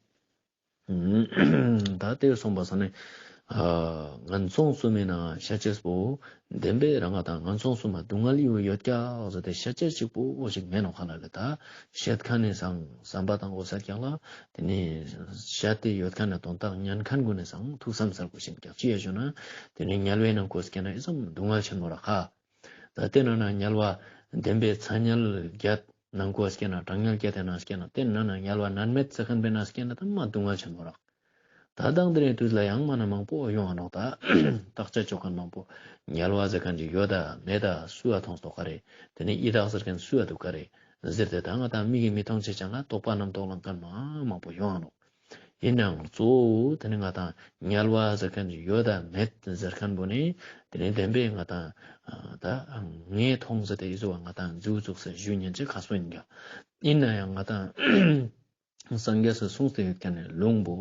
ད་ཏེ་སོང་པ་སང་ནེ་ཨ་ངན་སོང་གསུམ་མའི་ནང་ཤ་ཅེས་པོ་བདེན་པའི་རང་ང་དང་ངན་སོང་གསུམ་མ་སྡུག་བསྔལ་ཡོད་ཀྱག་ཟེར་ཏེ་ཤ་ཅེས་ཅིག་པོ་ཞིག་མེད་ནོག་ཁ་ལ་ལེ། ད་བཤད་ཁན་ནི་སང་བསམ་པ་བཏང་དགོས་ས་ཀྱག་ལ། ཏེ་ནེ་བཤད་དེ་ཡོད་ཁན་ནི་དོན་དག་ཉན་ཁན་གུན་ནི་སང་ཐུགས་བསམ་ཟེར་དགོས་ཤེས་ཀྱག། ཅི་ཡ་ཞུ་ན་ཏེ་ནེ་དམྱལ་བའི་ནང་ཁོ་སྐྱེ་ན་ཨི་ཙམ་སྡུག་བསྔལ་ཆེན་མོ་རག་ཁ། ད་ཏེ་ནང་ན་དམྱལ་བ་བདེན་པའི་ཚ་དམྱལ་བརྒྱད་ནང་ཁོ་སྐྱེ་ན་གྲང་དམྱལ་བརྒྱད་དེ་ནང་སྐྱེ་ན་ཏེ་ནང་ན་དམྱལ་བ་མནར་མེད་ཟེར་ཁན་པའི་ནང་སྐྱེ་ན་ད་མ་སྡུག་བསྔལ་ཆེན་མོ་རག། ད་ ད་དང་དེ་རིང་དུས་ལ་ཡང་མ་ན་མང་པོ་ཡོང་ང་ནོག་ད། བརྟག་དཔྱད་ཅོ་མཁན་མང་པོ་དམྱལ་བ་ཟེར་མཁན་ཅིག་ཡོད་ད་མེད་ད་སུ་ཡ་མཐོང་སྟོ་ག་རེ། དེ་ནས་ཡི་དྭགས་ཟེར་མཁན་སུ་ཡ་འདུག་ག་རེ། ཟེར་ཏེ་ད་ང་དང་མིག་གི་མི་མཐོང་ཅེས་ཅན་ལ་དོགས་པ་རྣམ་རྟོག་ལང་མཁན་མང་མང་པོ་ཡོང་ང་ནོག། ཡིན་ནའང་གཙོ་བོ་དེ་ནི་ང་དང་དམྱལ་བ་ཟེར་མཁན་ཅིག་ཡོད་ད་མེད་ཟེར་མཁན་པོ་ནི་དེ་ནི་བདེན་པའི་ང་དང་ད་ངས་མཐོང་ཟེར་ཏེ་ཡི་ཟུ་བ་ང་དང་མཛེའུ་ཙོགས་སེ་ཞུ་ཉན་ཅེས་ཁག་པོ་ཡིན་ག། ཡིན་ནའང་ང་དང་སངས་རྒྱས་སུ་གསུངས་ཏེ་ཡོད་མཁན་ནི་ལུང་པོ་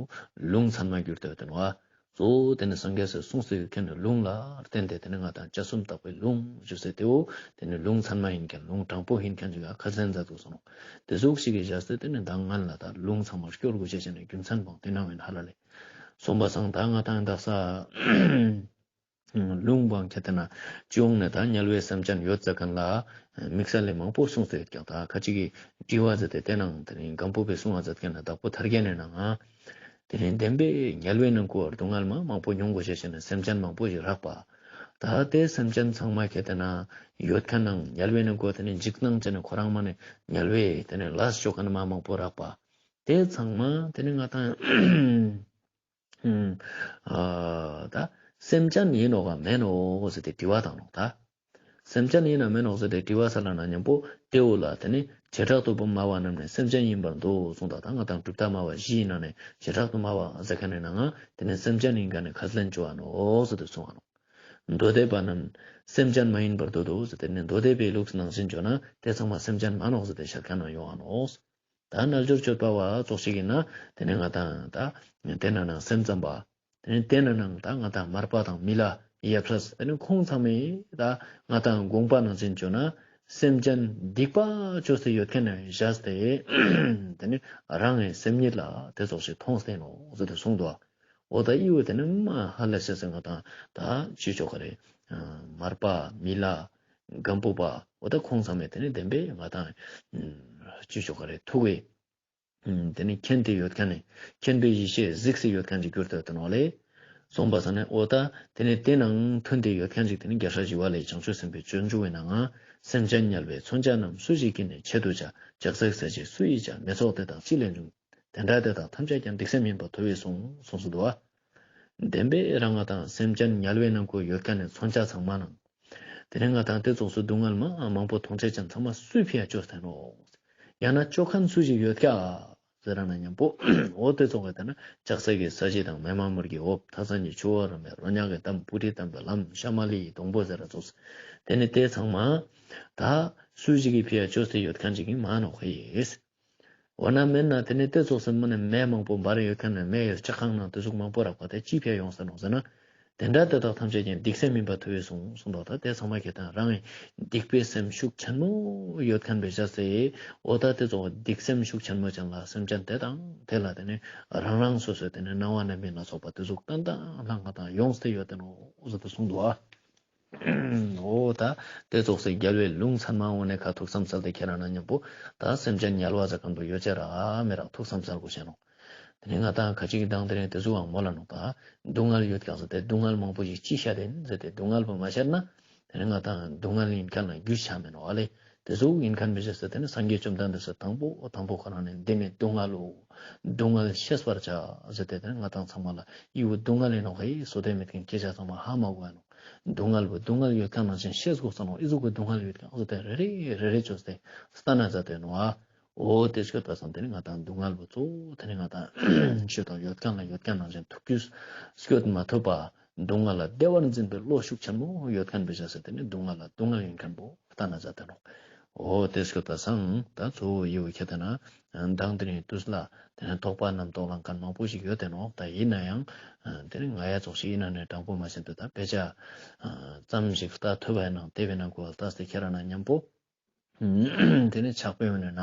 ལུང་ཚད་མ་གྱུར་ཏེ་ཡོད་དེ་ནོག་པ། གཙོ་བོ་དེ་ནི་སངས་རྒྱས་སུ་གསུངས་ཏེ་ཡོད་མཁན་ནི་ལུང་ལ་བརྟེན་ཏེ་དེ་ནི་ང་དང་སྤྱན་གསུམ་དག་པའི་ལུང་ཞུ་ཟེར་ཏེའོ། དེ་ནི་ལུང་ཚད་མ་ཡིན་མཁན་ལུང་དྲང་པོ་ཡིན་མཁན་ཅིག་ལ་ཁས་ལེན་མཛད་དུག་སོང་ནོག། དེ་ཟུག་ཞིག་གི་བཞག་སྟེ་དེ་ནི་མདང་ང་ལ་ད་ལུང་ཚད་མ་སྐྱོར་དགོས་ཤེས་ཅན་ནི་རྒྱུ་མཚན་བང་དེ་ནང་བའི་ཧ་ལ་ལས། སོང་པ་སང་ད་ང་དང་དག་ས་ལུང་བང་ཁྱེད་དེ་ན་ཅི་ཡོང་ནས་ད་དམྱལ་བའི་སེམས་ཅན་ཡོད་ཟེར་མཁན་ལ་དམིགས་བསལ་ལས་མང་པོ་གསུངས་ཏེ་ཡོད་ཀྱང་ད་ཁ་ཅིག་གི་དྲི་བ་ཟེར་ཏེ་དེ་ནང་དེ་ནི་སྒམ་པོ་པའི་གསུང་བ་ཟེར་མཁན་ན་བདག་པོ་ཐར་རྒྱན་ནས་ནང་ང་དེ་ནི་བདེན་པའི་དམྱལ་བའི་ནང་ཁོ་སྡུག་བསྔལ་མ་མང་པོ་མྱོང་དགོས་ཤེས་ཅན་ནི་སེམས་ཅན་མང་པོ་ཞིག་རག་པ། ད་དེ་སེམས་ཅན་ཚང་མ་ཁྱེད་དེ་ན་ཡོད་མཁན་ནང་དམྱལ་བའི་ནང་ཁོ་དེ་ནི་འཇིགས་སྣང་ཅན་ནི་ཁོ་རང་མ་ནི་དམྱལ་བའི་དེ་ནི་ལས་ཅོ་མཁན་མ་མང་པོ་རག་པ། དེ་ཚང་མ་དེ་ནི་ང་དང་ཨ་ད་སེམས་ཅན་ཡིན་ནོག་ག་མེན་ནོག་ཟེར་ཏེ་དྲི་བ་བཏང་ནོག་ད། སེམས་ཅན་ཡིན་ན་མེན་ནོག་ཟེར་ཏེ་དྲི་བ་ས་ལ་ན་མཉམ་པོ་དེ་བོ་ལ་དེ་ནི་བྱེ་བྲག་ཏུ་སྨྲ་བ་རྣམས་ནི་སེམས་ཅན་ཡིན་པར་འདོད་གསུངས་ད། ད་ང་དང་གྲུབ་མཐའ་སྨྲ་བ་བཞིའི་ནང་ནས་བྱེ་བྲག་ཏུ་སྨྲ་བ་ཟེར་མཁན་ནི་ནང་ང་དེ་ནི་སེམས་ཅན་ཡིན་མཁན་ནི་ཁས་ལེན་ཅོ་བ་ནོག་ཟེར་ཏེ་གསུངས་པ་ནོག། མདོ་སྡེ་པ་རྣམས་སེམས་ཅན་མ་ཡིན་པར་འདོད་དོ་ཟེར་ཏེ་ནི་མདོ་སྡེ་པའི་ལུགས་ནང་བཞིན་ཅོ་ན་དེ་ཚང་མ་སེམས་ཅན་མ་ནོག་ཟེར་ཏེ་བཤད་མཁན་ནང་ཡོང་བ་ནོག། ད་རྣལ་འབྱོར་སྤྱོད་པ་བ་ཙོགས་ཤིག་ཡིན་ན་དེ་ནི་ང་དང་ད་དེ་ན་ནང་སེམས་ཙམ་པ། དེ་ནི་དེ་ན་ནང་ད་ང་དང་མར་པ་དང་མི་ལ་ཡབ་སྲས་དེ་ནི་ཁོང་ཚང་མས་ད་ང་དང་དགོངས་པ་ནང་བཞིན་ཅོ་ན་སེམས་ཅན་སྡིག་པ་ཅོས་ཏེ་ཡོད་མཁན་ནི་བཞག་སྟེ་དེ་ནི་རང་ངི་སེམས་ཉིད་ལ་དེ་ཙོགས་ཤིག་མཐོང་སྟེ་ནོག་ཟེར་ཏེ་གསུངས་འདུག། འོ་ད་ཨི་བོ་དེ་ནི་མ་ཧ་ལས་ཤེས་སེ་ང་དང་ད་ཅི་ཅོ་ག་རེ། མར་པ་མི་ལ་སྒམ་པོ་པ་འོ་ད་ཁོང་ཚང་མས་དེ་ནི་བདེན་པའི་ང་དང་ཅི་ཅོ་ག་རེ་ཐུགས་པའི་དེ་ནི་མཁྱེན་ཏེ་ཡོད་མཁན་ནི་མཁྱེན་པའི་ཡེ་ཤེས་གཟིགས་སེ་ཡོད་མཁན་ཅིག་གྱུར་ཏེ་ཡོད་དེ་ནོག་ལེ། སོང་པ་ས་ནས་འོ་ད་དེ་ནི་དེ་ནང་མཐུན་ཏེ་ཡོད་མཁན་ཅིག་དེ་ནི་རྒྱལ་སྲས་ཞི་བ་ལྷའི་བྱང་ཆུབ་སེམས་དཔའི་སྤྱོད་འཇུག་པའི་ནང་ང་སེམས་ཅན་དམྱལ་བའི་མཚོན་ཆ་རྣམས་སུ་ཞིག་གིས་ནི་ཆེད་དུ་བྱ། ལྕགས་སྲེག་ས་གཞི་སུ་ཡིས་བྱ། མེ་ཚོགས་དེ་དག་ཅི་ལས་འབྱུང་། དེ་འདྲ་དེ་དག་ཐམས་ཅད་ཀྱང་སྡིག་སེམས་ཡིན་པར་ཐུབ་པས་གསུངས། གསུངས་སུ་འདུག་པ། བདེན་པའི་རང་ང་དང་སེམས་ཅན་དམྱལ་བའི་ནང་ཁོ་ཡོད་མཁན་ནི་མཚོན་ཆ་ཚང་མ་ནང་དེ་ནི་ང་དང་དེ་ཙོགས་སུ་སྡུག་བསྔལ་མ་མང་པོ་མཐོང་ཅེས་ཅན་ཚང་མ་སུའི་ཕི་ཡ་ཅོས་ཏེ་ནོག། ཡང་ན་ཅོ་མཁན་སུ་ཞིག་ཡོད་ཀྱག་ཟེར་ན་མཉམ་པོ་འོ་དེ་ཙོགས་ཀྱི་དེ་ན་ལྕགས་སྲེག་གི་ས་གཞི་དང་མེ་མ་མུར་གྱི་འོབས། ཐག་ཚང་གི་ཆུ་བོ་རུ་མའི་རོ་མྱགས་ཀྱི་གཏམས། སྤུ་གྲིའི་གཏམས་པའི་ལམ། ཤ་མ་ལི་ཡི་སྡོང་པོ་ཟེར་ར་ཙོགས། དེ་ནི་དེ་ཚང་མ་ད་སུ་ཞིག་གི་ཕི་ཡ་ཅོས་ཏེ་ཡོད་མཁན་ཅིག་གི་མ་ནོག་ཧེ། འོ་ན་མེན་ན་དེ་ནི་དེ་ཙོགས་སེ་མ་ནི་མེ་མང་པོ་འབར་ཡོད་མཁན་ནི་མེ་ཡི་ལྕགས་ཁང་ནང་དེ་ཟུག་མང་པོ་རག་པ་དེ་ཅི་ཕི་ཡ་ཡོང་ས་ནོག་ཟེར་ན། དེ་འདྲ་དེ་དག་ཐམས་ཅད་ཀྱང་སྡིག་སེམས་ཡིན་པར་ཐུབ་པས་གསུངས། གསུངས་པ་ད་དེ་ཚང་མ་ཁྱེད་དང་རང་ངི་སྡིག་པའི་སེམས་ཤུགས་ཆེན་མོ་ཡོད་མཁན་པའི་བཞག་སྟེ་འོ་ད་དེ་ཙོགས་སྡིག་སེམས་ཤུགས་ཆེན་མོ་ཅན་ལ་སེམས་ཅན་དེ་དང་དེ་ལ་དེ་ནི་རང་རང་སོ་སོའི་དེ་ནི་སྣང་བ་རྣམ་སྨིན་ལ་སོགས་པ་དེ་ཟུག་ཏན་ཏན་ལྷང་ང་དང་ཡོངས་ཏེ་ཡོད་དེ་ནོག་ཟེར་ཏེ་གསུངས་འདུག་ཨ། འོ་ད་དེ་ཙོགས་སེ་རྒྱལ་བའི་ལུང་ཚད་མ་འོ་ནས་ཁ་ཐུགས་བསམ་སལ་ཏེ་ཁྱེད་རང་ན་མཉམ་པོ་ད་སེམས་ཅན་དམྱལ་བ་ཟེར་མཁན་པོ་ཡོད་ཅེ་ར་མེད་ར་ཐུགས་བསམ་སལ་དགོས་ཤེས་ནོག། དེ་ནས་ང་དང་ཁ་ཅིག་གི་དང་དེ་ནས་དེ་ཟུག་ཨང་མོལ་ལ་ནོག་ད། སྡུག་བསྔལ་ཡོད་ཀྱག་ཟེར་ཏེ་སྡུག་བསྔལ་མང་པོ་ཞིག་ཅི་ཤད་དེ་ཟེར་ཏེ་སྡུག་བསྔལ་པོ་མ་ཤད་ན། དེ་ནས་ང་དང་སྡུག་བསྔལ་ཡིན་མཁན་ལ་རྒྱུས་ཆ་མེད་ནོག་ཨ་ལེ། དེ་ཟུག་ཡིན་མཁན་པའི་ཕྱིར་ཟེར་དེ་ནི་སངས་རྒྱས་བཅོམ་ལྡན་འདས་སུ་དང་པོ་དང་པོ་ཁོ་རང་ནས་འདི་ནི་སྡུག་བསྔལ་ལོ། སྡུག་བསྔལ་ཤེས་པར་བྱ་ཟེར་ཏེ་དེ་ནི་ང་དང་ཚང་མ་ལ་ཨི་བོ་སྡུག་བསྔལ་ཡིན་ནོག་ཧེ་བསོད་བདེ་མེད་མཁན་སྐད་ཆ་ཚང་མ་ཧ་མ་གོ་ཡ་ནོག། སྡུག་བསྔལ་བོ་སྡུག་བསྔལ་ཡོད་མཁན་ནང་བཞིན་ཤེས་དགོས་ས་ནོག། ཨི་ཟུག་གི་སྡུག་བསྔལ་ཡོད་མཁན་ཨི་ཟུག་དེ་རེ་རེ་རེ་རེ་བཅོས་ཏེ་ལྟ་ན་མཛད་དེ་ནོག་ཨ། འོ་དེ་སྐྱོད་པ་སང་དེ་ནི་ང་དང་སྡུག་བསྔལ་བོ་གཙོ་བོ་དེ་ནི་ང་དང་ཤོད་དང་ཡོད་མཁན་ལ་ཡོད་མཁན་ནང་བཞིན་ཐུགས་རྒྱུས་སྐྱོད་མ་ཐུབ་པ། སྡུག་བསྔལ་ལ་བདེ་བར་འཛིན་པའི་བློ་ཤུགས་ཆེན་མོ་ཡོད་མཁན་པའི་བྱས་ཏེ་དེ་ནི་སྡུག་བསྔལ་ལ་སྡུག་བསྔལ་ཡིན་མཁན་བོ་ལྟ་ན་མཛད་དེ་ནོག། འོ་དེ་སྐྱོད་པ་སང་ད་གཙོ་བོ་ཡི་བོ་ཁྱེད་དེ་ན་མདང་དེ་རིང་དུས་ལ་དེ་ནི་དོགས་པ་རྣམ་རྟོག་ལང་མཁན་མང་པོ་ཞིག་ཡོད་དེ་ནོག། ད་ཡིན་ན་ཡང་དེ་ནི་ང་ཡ་ཙོགས་ཤིག་ཡིན་ན་ནི་དྲང་པོ་མ་ཤེས་ཏེ་ད་དཔེ་ཆ་ཙམ་ཞིག་ལྟ་ཐུབ་པ་ཡིན་ན་དེ་བས་ན་གོ་ལྟ་སྟེ་ཁྱེད་རང་ན་མཉམ་པོ། དེ་ནི་ཕྱག་དཔེ་ཡོད་ན་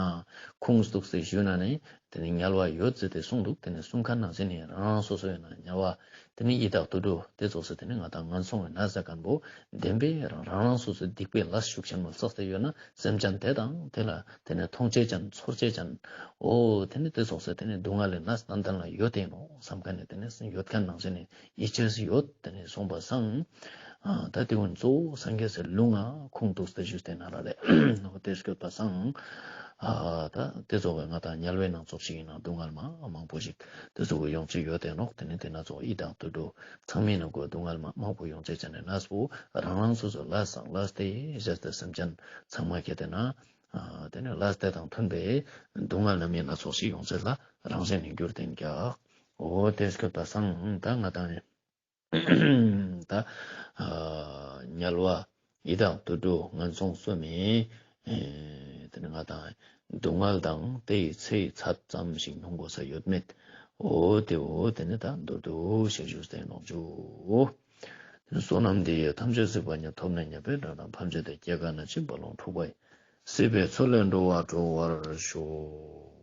ཁུངས་གཏུགས་སེ་ཞུས་ན་ནི་དེ་ནི་དམྱལ་བ་ཡོད་ཟེར་ཏེ་གསུངས་འདུག། དེ་ནི་གསུང་མཁན་ནང་བཞིན་ནི་རང་རང་སོ་སོ་ཡོད་ན་དམྱལ་བ་དེ་ནི་ཡི་དྭགས་དུད་འགྲོ་དེ་ཙོགས་སེ་དེ་ནི་ང་དང་ངན་སོང་བའི་ནགས་ཟེར་མཁན་བོ་བདེན་པའི་རང་རང་རང་སོ་སོའི་སྡིག་པའི་ལས་ཤུགས་ཆེན་མོ་བསགས་ཏེ་ཡོད་ན་སེམས་ཅན་དེ་དང་དེ་ལ་དེ་ནི་མཐོང་ཅེས་ཅན་ཚོར་ཅེས་ཅན། འོ་དེ་ནི་དེ་ཙོགས་སེ་དེ་ནི་སྡུག་བསྔལ་ལས་ནགས་ཏན་ཏན་ལ་ཡོད་དེ་ནོག་བསམ་མཁན་ནི་དེ་ནི་ཡོད་མཁན་ནང་བཞིན་ནི་ཡིད་ཆེས་ཡོད་དེ་ནི་གསུངས་པ་སང་། ཨ་ད་དེ་ཀུན་གཙོ་བོ་སངས་རྒྱས་སི་ལུང་ང་ཁུངས་གཏུགས་ཏེ་ཞུས་ཏེ་ན་ར་ལེ། འོ་དེ་སྐྱོད་པ་སང་ ཨ་ད་དེ་ཙོགས་སི་ང་དང་དམྱལ་བའི་ནང་ཙོགས་ཤིག་ཨིན་ན་སྡུག་བསྔལ་མ་མང་པོ་ཞིག་དེ་ཙོགས་སི་ཡོང་ཅེས་ཡོད་དེ་ནོག། དེ་ནེ་དེ་ན་ཙོགས་ཡི་དྭགས་དུད་འགྲོ་ཚང་མའི་ནང་གོ་སྡུག་བསྔལ་མ་མང་པོ་ཡོང་ཅེས་ཅན་ནེ་ན་སྤུ་རང་རང་སོ་སོ་ལས་སང་ལས་དེ་ཟེར་ཏེ་སེམས་ཅན་ཚང་མ་ཁྱེར་ཏེ་ན་ཨ་དེ་ནེ་ལས་དེ་དང་མཐུན་པའི་སྡུག་བསྔལ་རྣམ་སྨིན་སྣ་ཚོགས་ཤིག་ཡོང་ཅེས་ལ་རང་བཞིན་ནི་འགྱུར་ཏེ་ཨིན་ཀྱག། འོ་དེ་སྐབས་ད་སང་ད་ང་དང་ད་ཨ་དམྱལ་བ་ཡི་དྭགས་དུད་འགྲོ་ངན་སོང་གསུམ་མི་ཨེ་དེ་ནེ་ང་དང་སྡུག་བསྔལ་དང་དེའི་ཚེའི་ཚད་ཙམ་ཞིག་མྱོང་དགོས་ས་ཡོད་མེད། འོ་དེ་འོ་དེ་ནེ་ད་མདོར་བསྡུས་ཤིག་ཞུས་ཏེ་ནོག་ཞུ། བསོད་ནམས་འདི་ཡིས་ཐམས་ཅད་གཟིགས་པ་ཉིད། ཐོབ་ནས་ཉེས་པའི་དགྲ་རྣམས་ཕམ་བྱས་ཏེ། སྐྱེ་རྒ་ན་འཆིའི་རྦ་ཀློང་འཁྲུགས་པ་ཡི། སྲིད་པའི་མཚོ་ལས་འགྲོ་བ་སྒྲོལ་བར་ཤོག།